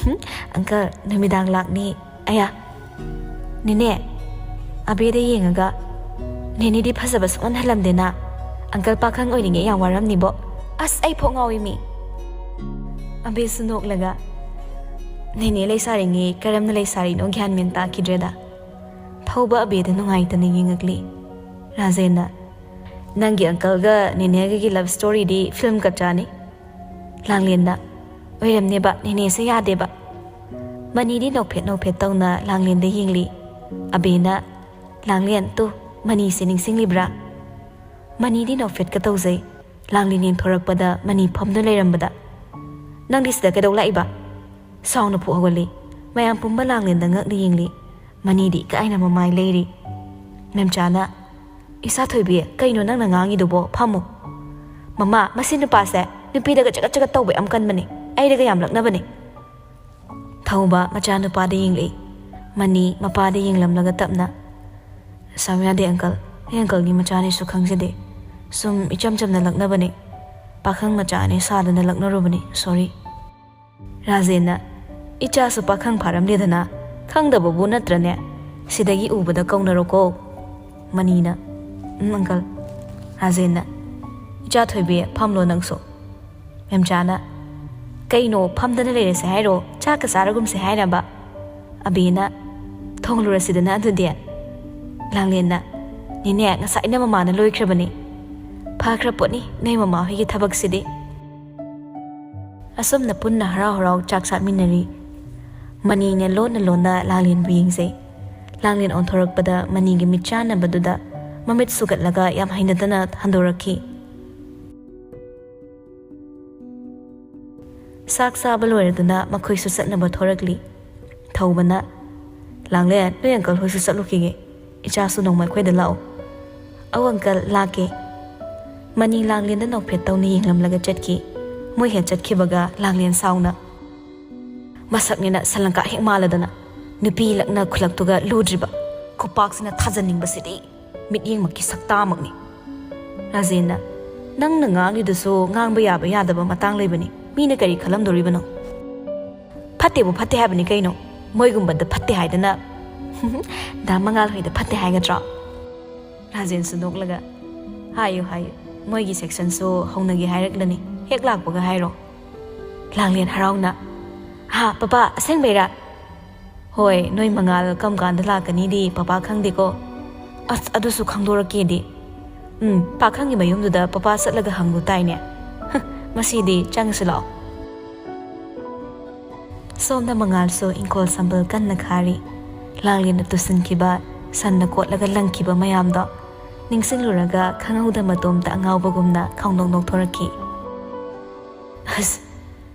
"ꯍꯨꯝ, ꯑꯪꯀꯜ, ꯅꯨꯃꯤꯗꯥꯡ ꯂꯥꯛꯅꯤ꯫ ꯑꯌꯥ, ꯅꯦꯅꯦ꯫" ꯑꯕꯦꯗ ꯌꯦꯡꯉꯒ, "ꯅꯦꯅꯦꯗꯤ ꯐꯖꯕ ꯁꯨꯛꯍꯟ ꯍꯜꯂꯝꯗꯦꯅ꯫ ꯑꯪꯀꯜ ꯄꯥꯈꯪ ꯑꯣꯏꯔꯤꯉꯩ ꯌꯥꯝ ꯋꯥꯔꯝꯅꯤꯕꯣ꯫" "ꯑꯁ, ꯑꯩ ꯐꯥꯎ ꯉꯥꯎꯏ ꯃꯤ꯫" ꯑꯕꯦꯁꯨ ꯅꯣꯛꯂꯒ, "ꯅꯦꯅꯦ ꯂꯩꯁꯥꯔꯤꯉꯩ ꯀꯔꯝꯅ ꯂꯩꯁꯥꯔꯤꯅꯣ ꯒ꯭ꯌꯥꯟ ꯃꯦꯟ ꯇꯥꯈꯤꯗ꯭ꯔꯦꯗ꯫" ꯊꯧꯕ ꯑꯕꯦꯗ ꯅꯨꯡꯉꯥꯏꯇꯅ ꯌꯦꯡꯉꯛꯂꯤ꯫ ꯔꯥꯖꯦꯟꯅ, "ꯅꯪꯒꯤ ꯑꯪꯀꯜꯒ ꯅꯦꯅꯦꯒꯒꯤ ꯂꯚ ꯁ꯭ꯇꯣꯔꯤꯗꯤ ꯐꯤꯂꯝ ꯀꯠꯆꯥꯅꯤ꯫" ꯂꯥꯡꯂꯦꯟꯅ, "ꯑꯣꯏꯔꯝꯅꯦꯕ, ꯅꯦꯅꯦꯁꯦ ꯌꯥꯗꯦꯕ꯫" ꯃꯅꯤꯗꯤ ꯅꯣꯛꯐꯦꯠ ꯅꯣꯛꯐꯦꯠ ꯇꯧꯅ ꯂꯥꯡꯂꯦꯟꯗ ꯌꯦꯡꯂꯤ꯫ ꯑꯕꯦꯅ, "ꯂꯥꯡꯂꯦꯟ, ꯇꯨ, ꯃꯅꯤꯁꯦ ꯅꯤꯡꯁꯤꯡꯂꯤꯕ꯭ꯔꯥ?" ꯃꯅꯤꯗꯤ ꯅꯣꯛꯐꯦꯠꯀ ꯇꯧꯖꯩ꯫ ꯂꯥꯡꯂꯦꯟ ꯌꯦꯡꯊꯣꯔꯛꯄꯗ ꯃꯅꯤ ꯐꯝꯗꯨꯅ ꯂꯩꯔꯝꯕꯗ, "ꯅꯪꯗꯤ ꯁꯤꯗ ꯀꯩꯗꯧ ꯂꯥꯛꯏꯕ?" ꯁꯥꯎꯅ ꯐꯨ ꯍꯧꯒꯠꯂꯤ꯫ ꯃꯌꯥꯝ ꯄꯨꯝꯕ ꯂꯥꯡꯂꯦꯟꯗ ꯉꯛꯅ ꯌꯦꯡꯂꯤ꯫ ꯃꯅꯤꯗꯤ ꯏꯀꯥꯏꯅ ꯃꯃꯥꯏ ꯂꯩꯔꯤ꯫ ꯃꯦꯝꯆꯥꯅ, "ꯏꯆꯥ ꯊꯣꯏꯕꯤ, ꯀꯩꯅꯣ ꯅꯪꯅ ꯉꯥꯡꯉꯤꯗꯨꯕꯣ? ꯐꯝꯃꯨ꯫" "ꯃꯃꯥ, ꯃꯁꯤ ꯅꯨꯄꯥꯁꯦ ꯅꯨꯄꯤꯗꯒ ꯆꯒꯠ ꯆꯒꯠ ꯇꯧꯕ ꯌꯥꯝ ꯀꯟꯕꯅꯦ, ꯑꯩꯗꯒ ꯌꯥꯝ ꯂꯛꯅꯕꯅꯦ꯫" ꯊꯧꯕ ꯃꯆꯥꯅꯨꯄꯥꯗ ꯌꯦꯡꯂꯛꯏ꯫ ꯃꯅꯤ ꯃꯄꯥꯗ ꯌꯦꯡꯂꯝꯂꯒ ꯇꯞꯅ, "ꯁꯥꯎ ꯌꯥꯗꯦ ꯑꯪꯀꯜ, ꯑꯩ ꯑꯪꯀꯜꯒꯤ ꯃꯆꯥꯅꯤꯁꯨ ꯈꯪꯖꯗꯦ꯫ ꯁꯨꯝ ꯏꯆꯝ ꯆꯝꯅ ꯂꯛꯅꯕꯅꯦ꯫ ꯄꯥꯈꯪ ꯃꯆꯥꯅꯦ ꯁꯥꯗꯅ ꯂꯛꯅꯔꯨꯕꯅꯦ, ꯁꯣꯔꯤ꯫" ꯔꯥꯖꯦꯟꯅ, "ꯏꯆꯥꯁꯨ ꯄꯥꯈꯪ ꯐꯥꯔꯝꯗꯦꯗꯅ, ꯈꯪꯗꯕꯕꯨ ꯅꯠꯇ꯭ꯔꯅꯦ? ꯁꯤꯗꯒꯤ ꯎꯕꯗ ꯀꯧꯅꯔꯣꯀꯣ꯫" ꯃꯅꯤꯅ, "ꯎꯝ, ꯑꯪꯀꯜ꯫" ꯔꯥꯖꯦꯟꯅ, "ꯏꯆꯥ ꯊꯣꯏꯕꯤ, ꯐꯝꯂꯣ ꯅꯪꯁꯨ꯫" ꯃꯦꯝꯆꯥꯅ, "ꯀꯩꯅꯣ, ꯐꯝꯗꯅ ꯂꯩꯔꯁꯦ ꯍꯥꯏꯔꯣ? ꯆꯥꯛꯀ ꯆꯥꯔꯒꯨꯝꯁꯦ ꯍꯥꯏꯔꯕ?" ꯑꯕꯤꯅ, "ꯊꯣꯡꯂꯨꯔꯁꯤꯗꯅ ꯑꯗꯨꯗꯤ꯫" ꯂꯥꯡꯂꯦꯟꯅ, "ꯅꯦꯅꯦ, ꯉꯁꯥꯏꯅ ꯃꯃꯥꯅ ꯂꯣꯏꯈ꯭ꯔꯕꯅꯤ꯫ ꯐꯈ꯭ꯔ ꯄꯣꯠꯅꯤ ꯅꯣꯏ ꯃꯃꯥ ꯍꯣꯏꯒꯤ ꯊꯕꯛꯁꯤꯗꯤ꯫" ꯑꯁꯨꯝꯅ ꯄꯨꯟꯅ ꯍꯔꯥꯎ ꯍꯔꯥꯎ ꯆꯥꯛ ꯆꯥꯃꯤꯟꯅꯔꯤ꯫ ꯃꯅꯤꯅ ꯂꯣꯟꯅ ꯂꯣꯟꯅ ꯂꯥꯡꯂꯦꯟꯕꯨ ꯌꯦꯡꯖꯩ꯫ ꯂꯥꯡꯂꯦꯟ ꯑꯣꯟꯊꯣꯔꯛꯄꯗ ꯃꯅꯤꯒꯤ ꯃꯤꯠ ꯆꯥꯟꯅꯕꯗꯨꯗ ꯃꯃꯤꯠ ꯁꯨꯒꯠꯂꯒ ꯌꯥꯝ ꯍꯩꯅꯗꯅ ꯍꯟꯗꯣꯔꯛꯈꯤ꯫ ꯆꯥꯛ ꯆꯥꯕ ꯂꯣꯏꯔꯗꯨꯅ ꯃꯈꯣꯏꯁꯨ ꯆꯠꯅꯕ ꯊꯣꯔꯛꯂꯤ꯫ ꯊꯧꯕꯅ, "ꯂꯥꯡꯂꯦꯟ, ꯅꯣꯏ ꯑꯪꯀꯜ ꯍꯣꯏꯁꯨ ꯆꯠꯂꯨꯈꯤꯒꯦ꯫ ꯏꯆꯥꯁꯨ ꯅꯣꯡꯃ ꯑꯩꯈꯣꯏꯗ ꯂꯥꯛꯑꯣ꯫" "ꯑꯧ uncle, ꯂꯥꯛꯀꯦ꯫" ꯃꯅꯤ ꯂꯥꯡꯂꯦꯟꯗ ꯅꯣꯛꯐꯦꯠ ꯇꯧꯅ ꯌꯦꯡꯂꯝꯂꯒ ꯆꯠꯈꯤ꯫ ꯃꯣꯏ ꯍꯦꯛ ꯆꯠꯈꯤꯕꯒ ꯂꯥꯡꯂꯦꯟ ꯁꯥꯎꯅ, "ꯃꯁꯛꯅꯤꯅ ꯁꯂꯪꯀꯥ ꯍꯦꯛ ꯃꯥꯜꯂꯗꯅ, ꯅꯨꯄꯤ ꯂꯛꯅ ꯈꯨꯂꯛꯇꯨꯒ ꯂꯨꯗ꯭ꯔꯤꯕ ꯈꯨꯄꯥꯛꯁꯤꯅ ꯊꯥꯖꯟꯅꯤꯡꯕꯁꯤꯗꯤ ꯃꯤꯠꯌꯦꯡꯃꯛꯀꯤ ꯁꯛꯇꯥꯃꯛꯅꯤ꯫" ꯔꯥꯖꯦꯟꯅ, "ꯅꯪꯅ ꯉꯥꯡꯂꯤꯗꯨꯁꯨ ꯉꯥꯡꯕ ꯌꯥꯕ ꯌꯥꯗꯕ ꯃꯇꯥꯡ ꯂꯩꯕꯅꯤ, ꯃꯤꯅ ꯀꯔꯤ ꯈꯜꯂꯝꯗꯣꯔꯤꯕꯅꯣ?" "ꯐꯠꯇꯦꯕꯨ ꯐꯠꯇꯦ ꯍꯥꯏꯕꯅꯤ ꯀꯩꯅꯣ, ꯃꯣꯏꯒꯨꯝꯕꯗ ꯐꯠꯇꯦ ꯍꯥꯏꯗꯅ ꯗꯥ ꯃꯉꯥꯜ ꯍꯣꯏꯗ ꯐꯠꯇꯦ ꯍꯥꯏꯒꯗ꯭ꯔꯣ?" ꯔꯥꯖꯦꯟꯁꯨ ꯅꯣꯛꯂꯒ, "ꯍꯥꯏꯌꯨ ꯍꯥꯏꯌꯨ, ꯃꯣꯏꯒꯤ ꯁꯦꯛꯁꯟꯁꯨ ꯍꯧꯅꯒꯦ ꯍꯥꯏꯔꯛꯂꯅꯤ, ꯍꯦꯛ ꯂꯥꯛꯄꯒ ꯍꯥꯏꯔꯣ꯫" ꯂꯥꯡꯂꯦꯟ ꯍꯔꯥꯎꯅ, "ꯍꯥ ꯄꯄꯥ, ꯑꯁꯦꯡꯕꯩꯔꯥ?" "ꯍꯣꯏ, ꯅꯣꯏ ꯃꯉꯥꯜ ꯀꯔꯝ ꯀꯥꯟꯗ ꯂꯥꯛꯀꯅꯤꯗꯤ ꯄꯄꯥ ꯈꯪꯗꯦꯀꯣ꯫ ꯑꯁ, ꯑꯗꯨꯁꯨ ꯈꯪꯗꯣꯔꯛꯀꯦꯗꯤ꯫ ꯎꯝ, ꯄꯥꯈꯪꯒꯤ ꯃꯌꯨꯝꯗꯨꯗ ꯄꯄꯥ ꯆꯠꯂꯒ ꯍꯪꯂꯨ ꯇꯥꯏꯅꯦ꯫ ꯍ, ꯃꯁꯤꯗꯤ ꯆꯪꯉꯁꯤ ꯂꯥꯛꯑꯣ꯫" ꯁꯣꯝꯗ ꯃꯉꯥꯜꯁꯨ ꯏꯪꯈꯣꯜ ꯁꯝꯕꯜ ꯀꯟꯅ ꯈꯥꯔꯤ꯫ ꯂꯥꯡꯂꯦꯟꯅ ꯇꯨꯁꯤꯟꯈꯤꯕ, ꯁꯟꯅ ꯀꯣꯠꯂꯒ ꯂꯪꯈꯤꯕ ꯃꯌꯥꯝꯗꯣ ꯅꯤꯡꯁꯤꯡꯂꯨꯔꯒ ꯈꯪꯍꯧꯗ ꯃꯇꯣꯝꯇ ꯑꯉꯥꯎꯕꯒꯨꯝꯅ ꯈꯪꯅꯣꯛ ꯅꯣꯛꯊꯣꯔꯛꯈꯤ꯫ "ꯑꯁ,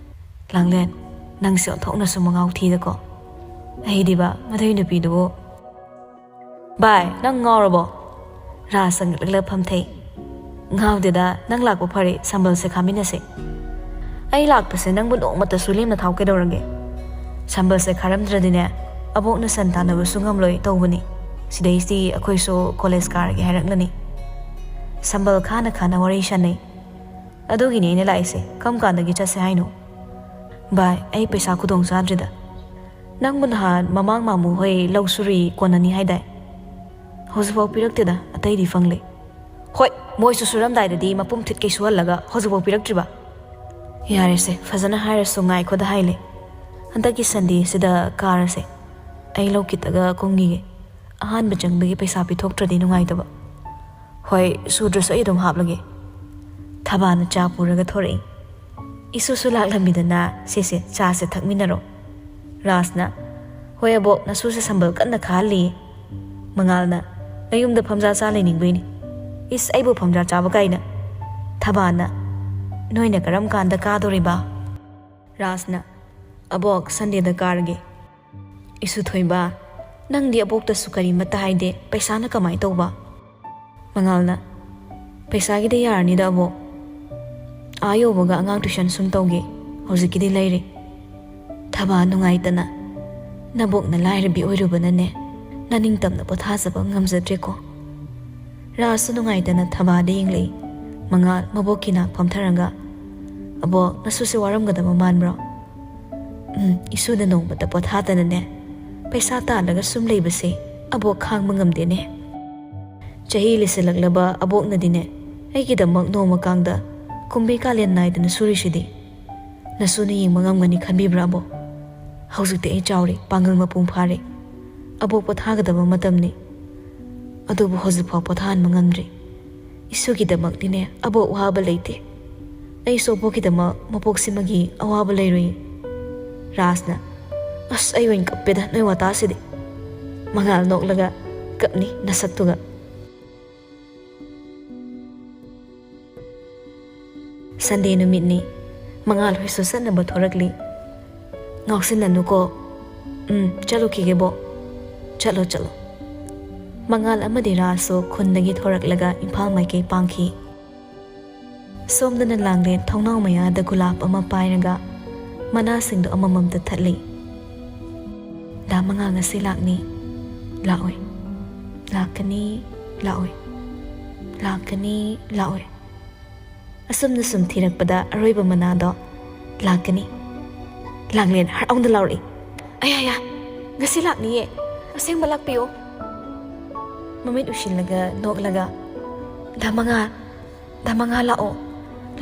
ꯂꯥꯡꯂꯦꯟ, ꯅꯪꯁꯦ ꯑꯣꯟꯊꯣꯛꯅꯁꯨ ꯃꯉꯥꯎ ꯊꯤꯗꯀꯣ꯫ ꯑꯩꯗꯤꯕ ꯃꯗꯨꯏ ꯅꯨꯄꯤꯗꯨꯕꯨ꯫" "ꯚꯥꯏ, ꯅꯪ ꯉꯥꯎꯔꯕꯣ?" ꯔꯥꯖ ꯆꯪꯂꯛꯂꯒ ꯐꯝꯊꯩ꯫ "ꯉꯥꯎꯗꯦꯗ, ꯅꯪ ꯂꯥꯛꯄ ꯐꯔꯦ, ꯁꯝꯕꯜꯁꯦ ꯈꯥꯃꯤꯟꯅꯁꯦ꯫" "ꯑꯩ ꯂꯥꯛꯄꯁꯦ ꯅꯪꯕꯨ ꯅꯣꯡꯃꯇꯁꯨ ꯂꯦꯝꯅ ꯊꯥꯎ ꯀꯩꯗꯧꯔꯒꯦ? ꯁꯝꯕꯜꯁꯦ ꯈꯥꯔꯝꯗ꯭ꯔꯗꯤꯅꯦ, ꯑꯕꯣꯛꯅ ꯁꯟ ꯇꯥꯟꯅꯕꯁꯨ ꯉꯝꯂꯣꯏ ꯇꯧꯕꯅꯤ꯫ ꯁꯤꯗꯩꯁꯤꯗꯤ ꯑꯩꯈꯣꯏꯁꯨ ꯀꯣꯂꯦꯖ ꯀꯥꯔꯒꯦ ꯍꯥꯏꯔꯛꯂꯅꯤ꯫" ꯁꯝꯕꯜ ꯈꯥꯅ ꯈꯥꯅ ꯋꯥꯔꯤ ꯁꯥꯟꯅꯩ꯫ "ꯑꯗꯨꯒꯤꯅꯦ ꯑꯩꯅ ꯂꯥꯛꯏꯁꯦ꯫ ꯀꯔꯝ ꯀꯥꯟꯗꯒꯤ ꯆꯠꯁꯦ ꯍꯥꯏꯅꯣ?" "ꯚꯥꯏ, ꯑꯩ ꯄꯩꯁꯥ ꯈꯨꯗꯣꯡ ꯆꯥꯗ꯭ꯔꯤꯗ꯫ ꯅꯪꯕꯨ ꯅꯍꯥꯟ ꯃꯃꯥꯡ ꯃꯥꯃꯨ ꯍꯣꯏ ꯂꯧ ꯁꯨꯔꯨꯏ ꯀꯣꯟꯅꯅꯤ ꯍꯥꯏꯗꯥꯏ? ꯍꯧꯖꯤꯛꯐꯥꯎ ꯄꯤꯔꯛꯇꯦꯗ, ꯑꯇꯩꯗꯤ ꯐꯪꯂꯦ꯫" "ꯍꯣꯏ, ꯃꯣꯏꯁꯨ ꯁꯨꯔꯝꯗꯥꯏꯗꯗꯤ ꯃꯄꯨꯝ ꯊꯤꯠꯀꯩ ꯁꯨꯍꯜꯂꯒ ꯍꯧꯖꯤꯛꯐꯥꯎ ꯄꯤꯔꯛꯇ꯭ꯔꯤꯕ?" "ꯌꯥꯔꯦꯁꯦ, ꯐꯖꯅ ꯍꯥꯏꯔꯁꯨ ꯉꯥꯏꯈꯣꯗ ꯍꯥꯏꯂꯦ꯫ ꯍꯟꯗꯛꯀꯤ ꯁꯟꯗꯦꯁꯤꯗ ꯀꯥꯔꯁꯦ꯫ ꯑꯩ ꯂꯧ ꯈꯤꯇꯒ ꯀꯨꯝꯈꯤꯒꯦ꯫ ꯑꯍꯥꯟꯕ ꯆꯪꯕꯒꯤ ꯄꯩꯁꯥ ꯄꯤꯊꯣꯛꯇ꯭ꯔꯗꯤ ꯅꯨꯡꯉꯥꯏꯇꯕ꯫" "ꯍꯣꯏ, ꯁꯨꯗ꯭ꯔꯁꯨ ꯑꯩ ꯑꯗꯨꯝ ꯍꯥꯞꯂꯒꯦ꯫" ꯊꯕꯥꯅ ꯆꯥ ꯄꯨꯔꯒ ꯊꯣꯔꯛꯏ꯫ "ꯏꯁꯨꯁꯨ ꯂꯥꯛꯂꯝꯃꯤꯗꯅ, ꯁꯦꯁꯦ, ꯆꯥꯁꯦ ꯊꯛꯃꯤꯟꯅꯔꯣ꯫" ꯔꯥꯖꯅ, "ꯍꯣꯏ ꯑꯕꯣꯛ, ꯅꯁꯨꯁꯦ ꯁꯝꯕꯜ ꯀꯟꯅ ꯈꯥꯍꯜꯂꯤꯌꯦ꯫" ꯃꯉꯥꯜꯅ, "ꯅꯌꯨꯝꯗ ꯐꯝꯖꯥ ꯆꯥ ꯂꯩꯅꯤꯡꯕꯩꯅꯤ꯫" "ꯏꯁ, ꯑꯩꯕꯨ ꯐꯝꯖꯥ ꯆꯥꯕ ꯀꯥꯏꯅ꯫" ꯊꯕꯥꯅ, "ꯅꯣꯏꯅ ꯀꯔꯝ ꯀꯥꯟꯗ ꯀꯥꯗꯣꯔꯤꯕ?" ꯔꯥꯖꯅ, "ꯑꯕꯣꯛ, ꯁꯟꯗꯦꯗ ꯀꯥꯔꯒꯦ꯫" "ꯏꯁꯨ ꯊꯣꯏꯕ, ꯅꯪꯗꯤ ꯑꯕꯣꯛꯇꯁꯨ ꯀꯔꯤꯃꯠꯇ ꯍꯥꯏꯗꯦ, ꯄꯩꯁꯥꯅ ꯀꯃꯥꯏ ꯇꯧꯕ?" ꯃꯉꯥꯜꯅ, "ꯄꯩꯁꯥꯒꯤꯗꯤ ꯌꯥꯔꯅꯤꯗ ꯑꯕꯣꯛ꯫ ꯑꯥ ꯌꯧꯕꯒ ꯑꯉꯥꯡ tuition ꯁꯨꯝ ꯇꯧꯒꯦ꯫ ꯍꯧꯖꯤꯛꯀꯤꯗꯤ ꯂꯩꯔꯦ꯫" ꯊꯕꯥ ꯅꯨꯡꯉꯥꯏꯇꯅ, "ꯅꯕꯣꯛꯅ ꯂꯥꯏꯔꯕꯤ ꯑꯣꯏꯔꯨꯕꯅꯅꯦ, ꯅꯅꯤꯡꯇꯝꯅ ꯄꯣꯊꯥꯖꯕ ꯉꯝꯖꯗ꯭ꯔꯦꯀꯣ꯫" ꯔꯥꯖꯁꯨ ꯅꯨꯡꯉꯥꯏꯇꯅ ꯊꯕꯥꯗ ꯌꯦꯡꯂꯛꯏ꯫ ꯃꯉꯥꯜ ꯃꯕꯣꯛꯀꯤ ꯅꯥꯛ ꯐꯝꯊꯔꯒ, "ꯑꯕꯣꯛ, ꯅꯁꯨꯁꯦ ꯋꯥꯔꯝꯒꯗꯕ ꯃꯥꯟꯕ꯭ꯔꯣ?" "ꯎꯝ, ꯏꯁꯨꯅ ꯅꯣꯡꯃꯇ ꯄꯣꯊꯥꯗꯅꯅꯦ ꯄꯩꯁꯥ ꯇꯥꯜꯂꯒ ꯁꯨꯝ ꯂꯩꯕꯁꯦ ꯑꯕꯣꯛ ꯈꯥꯡꯕ ꯉꯝꯗꯦꯅꯦ꯫ ꯆꯍꯤ ꯂꯤꯁꯤꯜꯂꯛꯂꯕ ꯑꯕꯣꯛꯅꯗꯤꯅꯦ ꯑꯩꯒꯤꯗꯃꯛ ꯅꯣꯡꯃ ꯀꯥꯡꯗ ꯀꯨꯝꯍꯩ ꯀꯥꯂꯦꯟ ꯅꯥꯏꯗꯅ ꯁꯨꯔꯤꯁꯤꯗꯤ꯫ ꯅꯁꯨꯅ ꯌꯦꯡꯕ ꯉꯝꯒꯅꯤ ꯈꯟꯕꯤꯕ꯭ꯔꯥ ꯑꯕꯣꯛ? ꯍꯧꯖꯤꯛꯇꯤ ꯑꯩ ꯆꯥꯎꯔꯦ, ꯄꯥꯡꯒꯜ ꯃꯄꯨꯡ ꯐꯥꯔꯦ꯫ ꯑꯕꯣꯛ ꯄꯣꯊꯥꯒꯗꯕ ꯃꯇꯝꯅꯤ꯫ ꯑꯗꯨꯕꯨ ꯍꯧꯖꯤꯛꯐꯥꯎ ꯄꯣꯊꯥꯍꯟꯕ ꯉꯝꯗ꯭ꯔꯤ꯫ ꯏꯁꯨꯒꯤꯗꯃꯛꯇꯤꯅꯦ ꯑꯕꯣꯛ ꯋꯥꯕ ꯂꯩꯇꯦ꯫ ꯑꯩꯁꯨ ꯑꯕꯣꯛꯀꯤꯗꯃꯛ ꯃꯄꯣꯛꯁꯤꯃꯒꯤ ꯑꯋꯥꯕ ꯂꯩꯔꯣꯏ꯫" ꯔꯥꯖꯅ, "ꯑꯁ, ꯑꯩ ꯑꯣꯏꯅ ꯀꯞꯄꯦꯗ ꯅꯣꯏ ꯋꯥꯇꯥꯁꯤꯗꯤ꯫" ꯃꯉꯥꯜ ꯅꯣꯛꯂꯒ, "ꯀꯞꯅꯤ ꯅꯁꯛꯇꯨꯒ꯫" Sunday ꯅꯨꯃꯤꯠꯅꯤ꯫ ꯃꯉꯥꯜ ꯍꯣꯏꯁꯨ ꯆꯠꯅꯕ ꯊꯣꯔꯛꯂꯤ꯫ "ꯉꯥꯎꯁꯤꯟꯅꯅꯨꯀꯣ꯫ ꯎꯝ, ꯆꯠꯂꯨꯈꯤꯒꯦꯕꯣ꯫" "ꯆꯠꯂꯣ, ꯆꯠꯂꯣ꯫" ꯃꯉꯥꯜ ꯑꯃꯗꯤ ꯔꯥꯖꯁꯨ ꯈꯨꯟꯗꯒꯤ ꯊꯣꯔꯛꯂꯒ ꯏꯝꯐꯥꯜ ꯃꯥꯏꯀꯩ ꯄꯥꯡꯈꯤ꯫ ꯁꯣꯝꯗꯅ ꯂꯥꯡꯂꯦꯟ ꯊꯣꯡꯅꯥꯎ ꯃꯌꯥꯗ ꯒꯨꯂꯥꯞ ꯑꯃ ꯄꯥꯏꯔꯒ ꯃꯅꯥꯁꯤꯡꯗꯣ ꯑꯃꯃꯝꯇ ꯊꯠꯂꯤ꯫ "ꯗꯥ ꯃꯉꯥꯜ ꯉꯁꯤ ꯂꯥꯛꯅꯤ, ꯂꯥꯛꯑꯣꯏ꯫ ꯂꯥꯛꯀꯅꯤ, ꯂꯥꯛꯑꯣꯏ꯫ ꯂꯥꯛꯀꯅꯤ, ꯂꯥꯛꯑꯣꯏ꯫" ꯑꯁꯨꯝꯅ ꯁꯨꯝ ꯊꯤꯔꯛꯄꯗ ꯑꯔꯣꯏꯕ ꯃꯅꯥꯗꯣ "ꯂꯥꯛꯀꯅꯤ꯫" ꯂꯥꯡꯂꯦꯟ ꯍꯔꯥꯎꯅ ꯂꯥꯎꯔꯛꯏ꯫ "ꯑꯌꯥꯌꯥ, ꯉꯁꯤ ꯂꯥꯛꯅꯤꯌꯦ꯫ ꯑꯁꯦꯡꯕ ꯂꯥꯛꯄꯤꯌꯣ꯫" ꯃꯃꯤꯠ ꯎꯏꯁꯤꯜꯂꯒ ꯅꯣꯛꯂꯒ, "ꯗꯥ ꯃꯉꯥꯜ, ꯗꯥ ꯃꯉꯥꯜ ꯂꯥꯛꯑꯣ꯫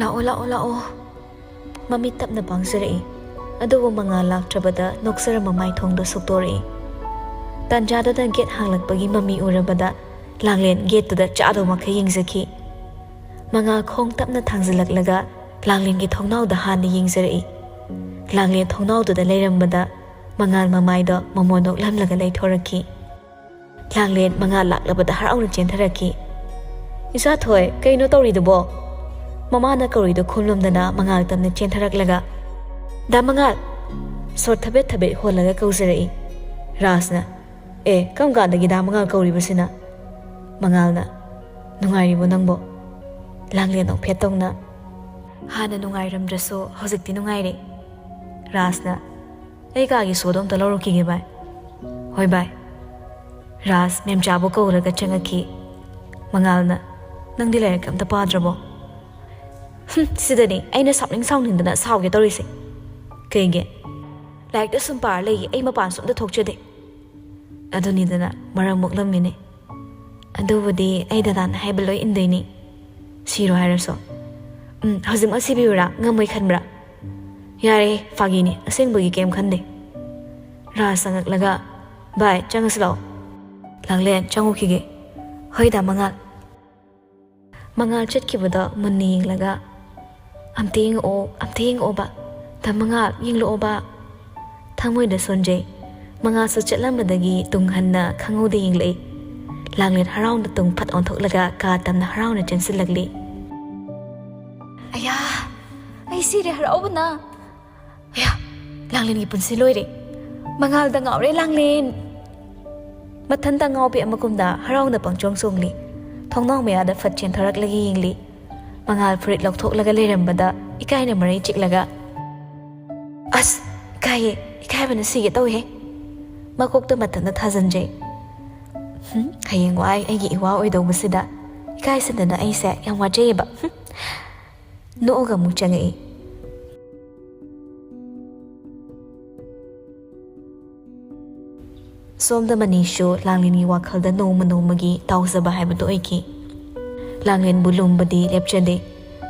ꯂꯥꯛꯑꯣ, ꯂꯥꯛꯑꯣ, ꯂꯥꯛꯑꯣ꯫" ꯃꯃꯤꯠ ꯇꯞꯅ ꯄꯥꯡꯖꯔꯛꯏ꯫ ꯑꯗꯨꯕꯨ ꯃꯉꯥꯜ ꯂꯥꯛꯇ꯭ꯔꯕꯗ ꯅꯣꯛꯆꯔ ꯃꯃꯥꯏ ꯊꯣꯡꯗꯣ ꯁꯨꯛꯇꯣꯔꯛꯏ꯫ ꯇꯥꯟꯖꯥꯗꯨꯗ gate ꯍꯥꯡꯂꯛꯄꯒꯤ ꯃꯃꯤ ꯎꯔꯕꯗ ꯂꯥꯡꯂꯦꯟ gateꯇꯨꯗ ꯆꯥꯗꯧ ꯃꯈꯩ ꯌꯦꯡꯖꯈꯤ꯫ ꯃꯉꯥꯜ ꯈꯣꯡ ꯇꯞꯅ ꯊꯥꯡꯖꯤꯜꯂꯛꯂꯒ ꯂꯥꯡꯂꯦꯟꯒꯤ ꯊꯣꯡꯅꯥꯎꯗ ꯍꯥꯟꯅ ꯌꯦꯡꯖꯔꯛꯏ꯫ ꯂꯥꯡꯂꯦꯟ ꯊꯣꯡꯅꯥꯎꯗꯨꯗ ꯂꯩꯔꯝꯕꯗ ꯃꯉꯥꯜ ꯃꯃꯥꯏꯗꯣ ꯃꯃꯣꯟ ꯅꯣꯛꯂꯝꯂꯒ ꯂꯩꯊꯣꯔꯛꯈꯤ꯫ ꯂꯥꯡꯂꯦꯟ ꯃꯉꯥꯜ ꯂꯥꯛꯂꯕꯗ ꯍꯔꯥꯎꯅ ꯆꯦꯟꯊꯔꯛꯈꯤ꯫ "ꯏꯆꯥꯊꯣꯏ, ꯀꯩꯅꯣ ꯇꯧꯔꯤꯗꯨꯕꯣ?" ꯃꯃꯥꯅ ꯀꯧꯔꯤꯗꯨ ꯈꯨꯝꯂꯝꯗꯅ ꯃꯉꯥꯜ ꯇꯞꯅ ꯆꯦꯟꯊꯔꯛꯂꯒ, "ꯗꯥ ꯃꯉꯥꯜ!" ꯁꯣꯔ ꯊꯕꯦꯠ ꯊꯕꯦꯠ ꯍꯣꯜꯂꯒ ꯀꯧꯖꯔꯛꯏ꯫ ꯔꯥꯖꯅ, "ꯑꯦ, ꯀꯔꯝ ꯀꯥꯟꯗꯒꯤ ꯗꯥ ꯃꯉꯥꯜ ꯀꯧꯔꯤꯕꯁꯤꯅ?" ꯃꯉꯥꯜꯅ, "ꯅꯨꯡꯉꯥꯏꯔꯤꯕꯣ ꯅꯪꯕꯣ?" ꯂꯥꯡꯂꯦꯟ ꯅꯣꯛꯐꯦꯠ ꯇꯧꯅ꯫ "ꯍꯥꯟꯅ ꯅꯨꯡꯉꯥꯏꯔꯝꯗ꯭ꯔꯁꯨ ꯍꯧꯖꯤꯛꯇꯤ ꯅꯨꯡꯉꯥꯏꯔꯦ꯫" ꯔꯥꯖꯅ, "ꯑꯩ ꯀꯥꯒꯤ ꯁꯣꯗꯣ ꯑꯝꯇ ꯂꯧꯔꯨꯈꯤꯒꯦ ꯚꯥꯏ꯫" "ꯍꯣꯏ ꯚꯥꯏ꯫" ꯔꯥꯖ ꯃꯦꯝꯆꯥꯕꯨ ꯀꯧꯔꯒ ꯆꯪꯉꯛꯈꯤ꯫ ꯃꯉꯥꯜꯅ, "ꯅꯪꯗꯤ ꯂꯥꯏꯔꯤꯛ ꯑꯝꯇ ꯄꯥꯗ꯭ꯔꯕꯣ?" "ꯍꯨꯝ, ꯁꯤꯗꯅꯤ ꯑꯩꯅ ꯁꯥꯎꯅꯤꯡ ꯁꯥꯎꯅꯤꯡꯗꯅ ꯁꯥꯎꯒꯦ ꯇꯧꯔꯤꯁꯦ꯫" "ꯀꯩꯒꯤ?" "ꯂꯥꯏꯔꯤꯛꯇ ꯁꯨꯝ ꯄꯥꯔ ꯂꯩꯌꯦ, ꯑꯩ ꯃꯄꯥꯟꯁꯨ ꯑꯝꯇ ꯊꯣꯛꯆꯗꯦ꯫" "ꯑꯗꯨꯅꯤꯗꯅ ꯃꯔꯝ ꯃꯣꯛꯂꯝꯃꯤꯅꯦ꯫" "ꯑꯗꯨꯕꯨꯗꯤ ꯑꯩ ꯗꯗꯥꯅ ꯍꯥꯏꯕ ꯂꯣꯏ ꯏꯟꯗꯣꯏꯅꯤ꯫ ꯁꯤꯔꯣ ꯍꯥꯏꯔꯁꯨ꯫" "ꯎꯝ, ꯍꯧꯖꯤꯛꯃꯛ ꯁꯤꯕꯤꯌꯨꯔꯥ? ꯉꯝꯃꯣꯏ ꯈꯟꯕ꯭ꯔꯥ?" "ꯌꯥꯔꯦ, ꯐꯥꯒꯤꯅꯤ, ꯑꯁꯦꯡꯕꯒꯤ ꯀꯩꯝ ꯈꯟꯗꯦ꯫" ꯔꯥꯖ ꯆꯪꯉꯛꯂꯒ, "ꯚꯥꯏ, ꯆꯪꯉꯁꯤ ꯂꯥꯛꯑꯣ꯫" "ꯂꯥꯡꯂꯦꯟ, ꯆꯪꯉꯨꯈꯤꯒꯦ꯫" "ꯍꯣꯏꯗ, ꯃꯉꯥꯜ꯫" ꯃꯉꯥꯜ ꯆꯠꯈꯤꯕꯗ ꯃꯨꯟꯅ ꯌꯦꯡꯂꯒ, "ꯑꯝꯇ ꯌꯦꯡꯉꯛꯑꯣ, ꯑꯝꯇ ꯌꯦꯡꯉꯛꯑꯣꯕ꯫ ꯗꯥ ꯃꯉꯥꯜ, ꯌꯦꯡꯂꯛꯑꯣꯕ꯫" ꯊꯃꯣꯏꯗ ꯁꯣꯟꯖꯩ꯫ ꯃꯉꯥꯜꯁꯨ ꯆꯠꯂꯝꯕꯗꯒꯤ ꯇꯨꯡ ꯍꯟꯅ ꯈꯪꯍꯧꯗ ꯌꯦꯡꯂꯛꯏ꯫ ꯂꯥꯡꯂꯦꯟ ꯍꯔꯥꯎꯅ ꯇꯨꯡ ꯐꯠ ꯑꯣꯟꯊꯣꯛꯂꯒ ꯀꯥ ꯇꯝꯅ ꯍꯔꯥꯎꯅ ꯆꯦꯟꯁꯤꯜꯂꯛꯂꯤ꯫ "ꯑꯌꯥ, ꯑꯩ ꯁꯤꯔꯦ ꯍꯔꯥꯎꯕꯅ꯫ ꯑꯌꯥ, ꯂꯥꯡꯂꯦꯟꯒꯤ ꯄꯨꯟꯁꯤ ꯂꯣꯏꯔꯦ꯫ ꯃꯉꯥꯜꯗ ꯉꯥꯎꯔꯦ ꯂꯥꯡꯂꯦꯟ꯫" ꯃꯊꯟꯇ ꯑꯉꯥꯎꯕꯤ ꯑꯃꯒꯨꯝꯅ ꯍꯔꯥꯎꯅ ꯄꯪꯆꯣꯡ ꯆꯣꯡꯂꯤ꯫ ꯊꯣꯡꯅꯥꯎ ꯃꯌꯥꯗ ꯐꯠ ꯆꯦꯟꯊꯣꯔꯛꯂꯒ ꯌꯦꯡꯂꯤ꯫ ꯃꯉꯥꯜ ꯐꯨꯔꯤꯠ ꯂꯧꯊꯣꯛꯂꯒ ꯂꯩꯔꯝꯕꯗ ꯏꯀꯥꯏꯅ ꯃꯔꯩ ꯆꯤꯛꯂꯒ, "ꯑꯁ, ꯏꯀꯥꯏꯌꯦ, ꯏꯀꯥꯏꯕꯅ ꯁꯤꯒꯦ ꯇꯧꯋꯦꯍꯦ꯫" ꯃꯀꯣꯛꯇ ꯃꯊꯟꯇ ꯊꯥꯖꯤꯟꯖꯩ꯫ "ꯍꯨꯝ, ꯍꯌꯦꯡꯋꯥꯏ ꯑꯩꯒꯤ ꯏꯋꯥ ꯑꯣꯏꯗꯧꯕꯁꯤꯗ ꯏꯀꯥꯏꯁꯤꯟꯗꯅ ꯑꯩꯁꯦ ꯌꯥꯝ ꯋꯥꯖꯩꯌꯦꯕ꯫" ꯍꯨꯝ꯫ ꯅꯣꯛꯑꯒ ꯑꯃꯨꯛ ꯆꯪꯉꯛꯏ꯫ ꯁꯣꯝꯗ ꯃꯅꯤꯁꯨ ꯂꯥꯡꯂꯦꯟꯒꯤ ꯋꯥꯈꯜꯗ ꯅꯣꯡꯃ ꯅꯣꯡꯃꯒꯤ ꯇꯥꯎꯖꯕ ꯍꯥꯏꯕꯗꯨ ꯑꯣꯏꯈꯤ꯫ ꯂꯥꯡꯂꯦꯟꯕꯨ ꯂꯨꯝꯕꯗꯤ ꯂꯦꯞꯆꯗꯦ,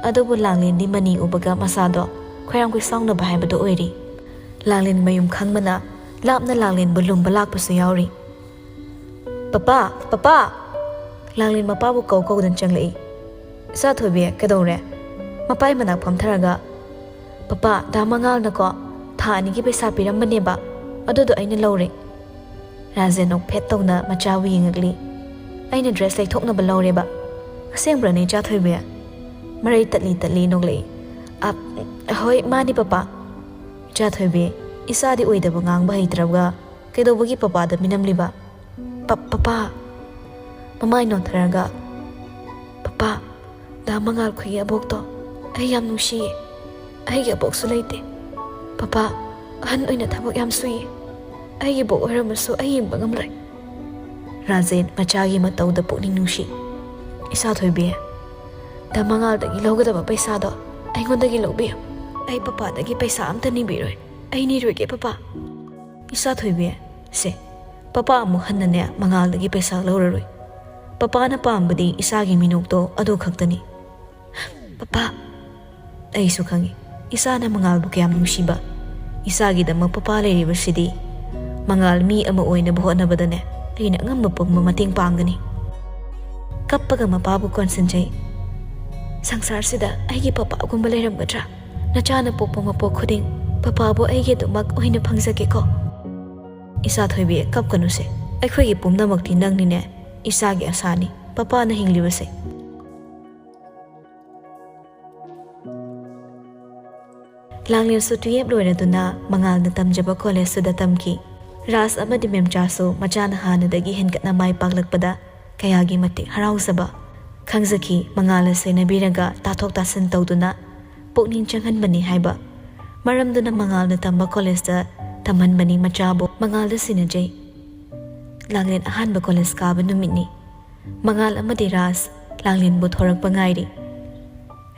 ꯑꯗꯨꯕꯨ ꯂꯥꯡꯂꯦꯟꯗꯤ ꯃꯅꯤ ꯎꯕꯒ ꯃꯁꯥꯗꯣ ꯈꯣꯏꯔꯥꯡ ꯈꯣꯏꯁꯥꯎꯅꯕ ꯍꯥꯏꯕꯗꯨ ꯑꯣꯏꯔꯤ꯫ ꯂꯥꯡꯂꯦꯟ ꯃꯌꯨꯝ ꯈꯪꯕꯅ ꯂꯥꯞꯅ ꯂꯥꯡꯂꯦꯟꯕꯨ ꯂꯨꯝꯕ ꯂꯥꯛꯄꯁꯨ ꯌꯥꯎꯔꯤ꯫ "ꯄꯄꯥ! ꯄꯄꯥ!" ꯂꯥꯡꯂꯦꯟ ꯃꯄꯥꯕꯨ ꯀꯧ ꯀꯧꯗꯨꯅ ꯆꯪꯂꯛꯏ꯫ "ꯏꯆꯥ ꯊꯣꯏꯕꯤ, ꯀꯩꯗꯧꯔꯦ?" ꯃꯄꯥꯏ ꯃꯅꯥꯛ ꯐꯝꯊꯔꯒ, "ꯄꯄꯥ, ꯗꯥ ꯃꯉꯥꯜꯅꯀꯣ ꯊꯥ ꯑꯅꯤꯒꯤ ꯄꯩꯁꯥ ꯄꯤꯔꯝꯕꯅꯦꯕ, ꯑꯗꯨꯗꯣ ꯑꯩꯅ ꯂꯧꯔꯦ꯫" ꯔꯥꯖꯦꯟ ꯅꯣꯛꯐꯦꯠ ꯇꯧꯅ ꯃꯆꯥꯕꯨ ꯌꯦꯡꯉꯛꯂꯤ꯫ "ꯑꯩꯅ ꯗ꯭ꯔꯦꯁ ꯂꯩꯊꯣꯛꯅꯕ ꯂꯧꯔꯦꯕ꯫" "ꯑꯁꯦꯡꯕ꯭ꯔꯅꯦ, ꯏꯆꯥ ꯊꯣꯏꯕꯤ?" ꯃꯔꯩ ꯇꯠꯂꯤ ꯇꯠꯂꯤ ꯅꯣꯛꯂꯛꯏ꯫ "ꯑ, ꯍꯣꯏ, ꯃꯥꯅꯤ ꯄꯄꯥ꯫" "ꯏꯆꯥ ꯊꯣꯏꯕꯤ, ꯏꯆꯥꯗꯤ ꯑꯣꯏꯗꯕ ꯉꯥꯡꯕ ꯍꯩꯇ꯭ꯔꯕꯒ ꯀꯩꯗꯧꯕꯒꯤ ꯄꯄꯥꯗ ꯃꯤꯅꯝꯂꯤꯕ?" "ꯄ-, ꯄꯄꯥ!" ꯃꯃꯥꯏ ꯅꯣꯟꯊꯔꯒ, ꯄꯥ, ꯗꯥ ꯃꯉꯥꯜꯈꯣꯏꯒꯤ ꯑꯕꯣꯛꯇꯣ ꯑꯩ ꯌꯥꯝ ꯅꯨꯡꯁꯤꯌꯦ꯫ ꯑꯩꯒꯤ ꯑꯕꯣꯛꯁꯨ ꯂꯩꯇꯦ꯫ ꯄꯄꯥ ꯑꯍꯟ ꯑꯣꯏꯅ ꯊꯕꯛ ꯌꯥꯝ ꯁꯨꯏꯌꯦ꯫ ꯑꯩꯒꯤ ꯕꯣꯛ ꯑꯣꯏꯔꯝꯃꯁꯨ ꯑꯩ ꯌꯦꯡꯕ ꯉꯝꯂꯣꯏ꯫ ꯔꯥꯖꯦꯟ ꯃꯆꯥꯒꯤ ꯃꯇꯧꯗ ꯄꯨꯛꯅꯤꯡ ꯅꯨꯡꯁꯤ꯫ ꯏꯆꯥ ꯊꯣꯏꯕꯤ, ꯗꯥ ꯃꯉꯥꯜꯗꯒꯤ ꯂꯧꯒꯗꯕ ꯄꯩꯁꯥꯗꯣ ꯑꯩꯉꯣꯟꯗꯒꯤ ꯂꯧꯕꯤꯌꯨ꯫ ꯑꯩ ꯄꯄꯥꯗꯒꯤ ꯄꯩꯁꯥ ꯑꯝꯇ ꯅꯤꯕꯤꯔꯣꯏ꯫ ꯑꯩ ꯅꯤꯔꯣꯏꯒꯦ ꯄꯄꯥ꯫ ꯏꯆꯥ ꯊꯣꯏꯕꯤ, ꯁꯦ, ꯄꯄꯥ ꯑꯃꯨꯛ ꯍꯟꯅꯅꯦ ꯃꯉꯥꯜꯗꯒꯤ ꯄꯩꯁꯥ ꯂꯧꯔꯔꯣꯏ꯫ ꯄꯄꯥꯅ ꯄꯥꯝꯕꯗꯤ ꯏꯆꯥꯒꯤ ꯃꯤꯅꯣꯛꯇꯣ ꯑꯗꯨ ꯈꯛꯇꯅꯤ꯫ ꯄꯄꯥ, ꯑꯩꯁꯨ ꯈꯪꯏ ꯏꯆꯥꯅ ꯃꯉꯥꯜꯕꯨ ꯀꯌꯥꯝ ꯅꯨꯡꯁꯤꯕ꯫ ꯏꯆꯥꯒꯤꯗꯃꯛ ꯄꯄꯥ ꯂꯩꯔꯤꯕꯁꯤꯗꯤ ꯃꯉꯥꯜ ꯃꯤ ꯑꯃ ꯑꯣꯏꯅꯕ ꯍꯣꯠꯅꯕꯗꯅꯦ ꯑꯩꯅ ꯑꯉꯝꯕ ꯄꯨꯝꯕ ꯃꯇꯦꯡ ꯄꯥꯡꯒꯅꯤ꯫ ꯀꯞꯄꯒ ꯃꯄꯥꯕꯨ ꯀꯣꯟꯁꯤꯟꯖꯩ꯫ ꯁꯪꯁꯥꯔꯁꯤꯗ ꯑꯩꯒꯤ ꯄꯄꯥꯒꯨꯝꯕ ꯂꯩꯔꯝꯒꯗ꯭ꯔꯥ? ꯅꯆꯥꯅ ꯄꯣꯛꯄ ꯃꯄꯣꯛ ꯈꯨꯗꯤꯡ ꯄꯄꯥꯕꯨ ꯑꯩꯒꯤ ꯑꯗꯨꯃꯛ ꯑꯣꯏꯅ ꯐꯪꯖꯒꯦꯀꯣ꯫ ꯏꯆꯥ ꯊꯣꯏꯕꯤ, ꯀꯞꯀꯅꯨꯁꯦ꯫ ꯑꯩꯈꯣꯏꯒꯤ ꯄꯨꯝꯅꯃꯛꯇꯤ ꯅꯪꯅꯤꯅꯦ꯫ ꯏꯆꯥꯒꯤ ꯑꯁꯥꯅꯤ ꯄꯄꯥꯅ ꯍꯤꯡꯂꯤꯕꯁꯦ꯫ ꯂꯥꯡꯂꯦꯟꯁꯨ ꯇꯨꯌꯦꯞ ꯂꯣꯏꯔꯗꯨꯅ ꯃꯉꯥꯜꯅ ꯇꯝꯖꯕ ꯀꯣꯂꯦꯖꯇꯨꯗ ꯇꯝꯈꯤ꯫ ꯔꯥꯖ ꯑꯃꯗꯤ ꯃꯦꯝꯆꯥꯁꯨ ꯃꯆꯥꯅ ꯍꯥꯟꯅꯗꯒꯤ ꯍꯦꯟꯒꯠꯅ ꯃꯥꯏ ꯄꯥꯛꯂꯛꯄꯗ ꯀꯌꯥꯒꯤ ꯃꯇꯤꯛ ꯍꯔꯥꯎꯖꯕ ꯈꯪꯖꯈꯤ꯫ ꯃꯉꯥꯜꯅ ꯁꯦꯟꯅꯕꯤꯔꯒ ꯇꯥꯊꯣꯛ ꯇꯥꯁꯤꯟ ꯇꯧꯗꯨꯅ ꯄꯨꯛꯅꯤꯡ ꯆꯪꯍꯟꯕꯅꯤ ꯍꯥꯏꯕ ꯃꯔꯝꯗꯨꯅ ꯃꯉꯥꯜꯅ ꯇꯝꯕ ꯀꯣꯂꯦꯖꯇ ꯇꯝꯍꯟꯕꯅꯤ꯫ ꯃꯆꯥꯕꯨ ꯃꯉꯥꯜꯗ ꯁꯤꯟꯅꯖꯩ꯫ ꯂꯥꯡꯂꯦꯟ ꯑꯍꯥꯟꯕ ꯀꯣꯂꯦꯖ ꯀꯥꯕ ꯅꯨꯃꯤꯠꯅꯤ꯫ ꯃꯉꯥꯜ ꯑꯃꯗꯤ ꯔꯥꯖ ꯂꯥꯡꯂꯦꯟꯕꯨ ꯊꯣꯔꯛꯄ ꯉꯥꯏꯔꯤ꯫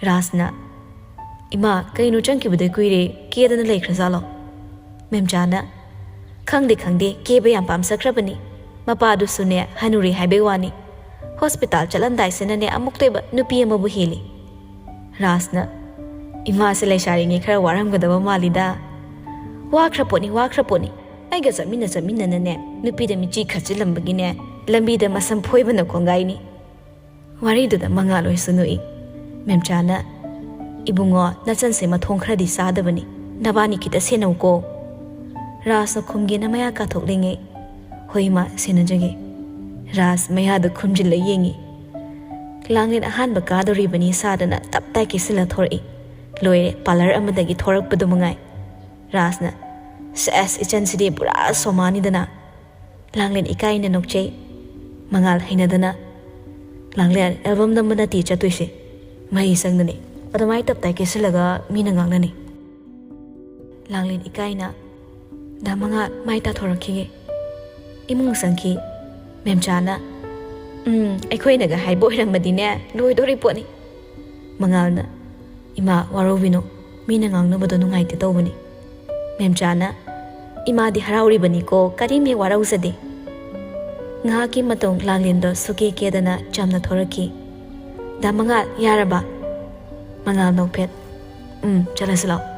ꯔꯥꯖꯅ, "ꯏꯃꯥ, ꯀꯩꯅꯣ ꯆꯪꯈꯤꯕꯗꯩ ꯀꯨꯏꯔꯦ, ꯀꯦꯗꯅ ꯂꯩꯈ꯭ꯔꯖꯥꯠꯂꯣ?" ꯃꯦꯝꯆꯥꯅ, "ꯈꯪꯗꯦ, ꯈꯪꯗꯦ, ꯀꯦꯕ ꯌꯥꯝ ꯄꯥꯝꯖꯈ꯭ꯔꯕꯅꯤ꯫ ꯃꯄꯥꯗꯨꯁꯨꯅꯦ, ꯍꯅꯨꯔꯦ ꯍꯥꯏꯕꯩ ꯋꯥꯅꯤ꯫ ꯍꯣꯁꯄꯤꯇꯥꯜ ꯆꯠꯂꯝꯗꯥꯏꯁꯤꯅꯅꯦ ꯑꯃꯨꯛꯇꯣꯏꯕ ꯅꯨꯄꯤ ꯑꯃꯕꯨ ꯍꯦꯜꯂꯤ꯫" ꯔꯥꯖꯅ, "ꯏꯃꯥꯁꯦ ꯂꯩꯁꯥꯔꯤꯉꯩ ꯈꯔ ꯋꯥꯔꯝꯒꯗꯕ ꯃꯥꯜꯂꯤꯗ꯫" "ꯋꯥꯈ꯭ꯔ ꯄꯣꯠꯅꯤ, ꯋꯥꯈ꯭ꯔ ꯄꯣꯠꯅꯤ꯫ ꯑꯩꯒ ꯆꯠꯃꯤꯟꯅ ꯆꯠꯃꯤꯟꯅꯅꯅꯦ ꯅꯨꯄꯤꯗ ꯃꯤꯠꯆꯤ ꯈꯠꯆꯤꯜꯂꯝꯕꯒꯤꯅꯦ ꯂꯝꯕꯤꯗ ꯃꯁꯝ ꯐꯣꯏꯕꯅ ꯈꯣꯡꯒꯥꯏꯅꯤ꯫" ꯋꯥꯔꯤꯗꯨꯗ ꯃꯉꯥꯜ ꯍꯣꯏꯁꯨ ꯅꯣꯛꯏ꯫ ꯃꯦꯝꯆꯥꯅ, "ꯏꯕꯨꯡꯉꯣ, ꯅꯆꯟꯁꯦ ꯃꯊꯣꯡ ꯈꯔꯗꯤ ꯆꯥꯗꯕꯅꯤ, ꯅꯕꯥꯅꯤ ꯈꯤꯇ ꯁꯦꯟꯅꯧꯀꯣ꯫" ꯔꯥꯖꯅ ꯈꯨꯝꯒꯦꯅ ꯃꯌꯥ ꯀꯥꯊꯣꯛꯂꯤꯉꯩ "ꯍꯣꯏ ꯏꯃꯥ, ꯁꯦꯟꯅꯖꯒꯦ꯫" ꯔꯥꯖ ꯃꯌꯥꯗ ꯈꯨꯝꯖꯤꯜꯂ ꯌꯦꯡꯉꯤ꯫ ꯂꯥꯡꯂꯦꯟ ꯑꯍꯥꯟꯕ ꯀꯥꯗꯣꯔꯤꯕꯅꯤ ꯁꯥꯗꯅ ꯇꯞ ꯇꯥꯏ ꯀꯦꯁꯤꯜꯂ ꯊꯣꯔꯛꯏ꯫ ꯂꯣꯏꯔꯦ, ꯄꯥꯔꯂꯔ ꯑꯃꯗꯒꯤ ꯊꯣꯔꯛꯄꯗꯨ ꯃꯉꯥꯏ꯫ ꯔꯥꯖꯅ, "ꯁꯦꯁ, ꯏꯆꯟꯁꯤꯗꯤ ꯄꯨꯔꯥ ꯁꯣꯃꯥꯅꯤꯗꯅ꯫" ꯂꯥꯡꯂꯦꯟ ꯏꯀꯥꯏꯅ ꯅꯣꯛꯆꯩ꯫ ꯃꯉꯥꯜ ꯍꯩꯅꯗꯅ, "ꯂꯥꯡꯂꯦꯟ, ꯑꯦꯜꯕꯝ ꯅꯝꯕ ꯅꯠꯇꯦ ꯆꯠꯇꯣꯏꯁꯦ, ꯃꯍꯩ ꯁꯪꯗꯅꯤ꯫ ꯑꯗꯨꯃꯥꯏꯅ ꯇꯞ ꯇꯥꯏ ꯀꯦꯁꯤꯜꯂꯒ ꯃꯤꯅ ꯉꯥꯡꯅꯅꯤ꯫" ꯂꯥꯡꯂꯦꯟ ꯏꯀꯥꯏꯅ ꯗꯥ ꯃꯉꯥꯜ ꯃꯥꯏ ꯇꯥꯊꯣꯔꯛꯈꯤꯒꯦ꯫ ꯏꯃꯨꯡ ꯆꯪꯈꯤ꯫ ꯃꯦꯝꯆꯥꯅ, "ꯎꯝ, ꯑꯩꯈꯣꯏꯅꯒ ꯍꯥꯏꯕ ꯑꯣꯏꯔꯝꯃꯗꯤꯅꯦ, ꯂꯣꯏꯗꯣꯔꯤ ꯄꯣꯠꯅꯤ꯫" ꯃꯉꯥꯜꯅ, "ꯏꯃꯥ, ꯋꯥꯔꯧꯕꯤꯅꯨ, ꯃꯤꯅ ꯉꯥꯡꯅꯕꯗꯣ ꯅꯨꯡꯉꯥꯏꯇꯦ ꯇꯧꯕꯅꯤ꯫" ꯃꯦꯝꯆꯥꯅ, "ꯏꯃꯥꯗꯤ ꯍꯔꯥꯎꯔꯤꯕꯅꯤꯀꯣ, ꯀꯔꯤꯝ ꯍꯦꯛ ꯋꯥꯔꯧꯖꯗꯦ꯫" ꯉꯥꯏꯍꯥꯛꯀꯤ ꯃꯇꯨꯡ ꯂꯥꯡꯂꯦꯟꯗꯣ ꯁꯨꯀꯦ ꯀꯦꯗꯅ ꯆꯝꯅ ꯊꯣꯔꯛꯈꯤ꯫ "ꯗꯥ ꯃꯉꯥꯜ, ꯌꯥꯔꯕ?" ꯃꯉꯥꯜ ꯅꯣꯛꯐꯦꯠ, "ꯎꯝ, ꯆꯠꯂꯁꯤ ꯂꯥꯛꯑꯣ꯫"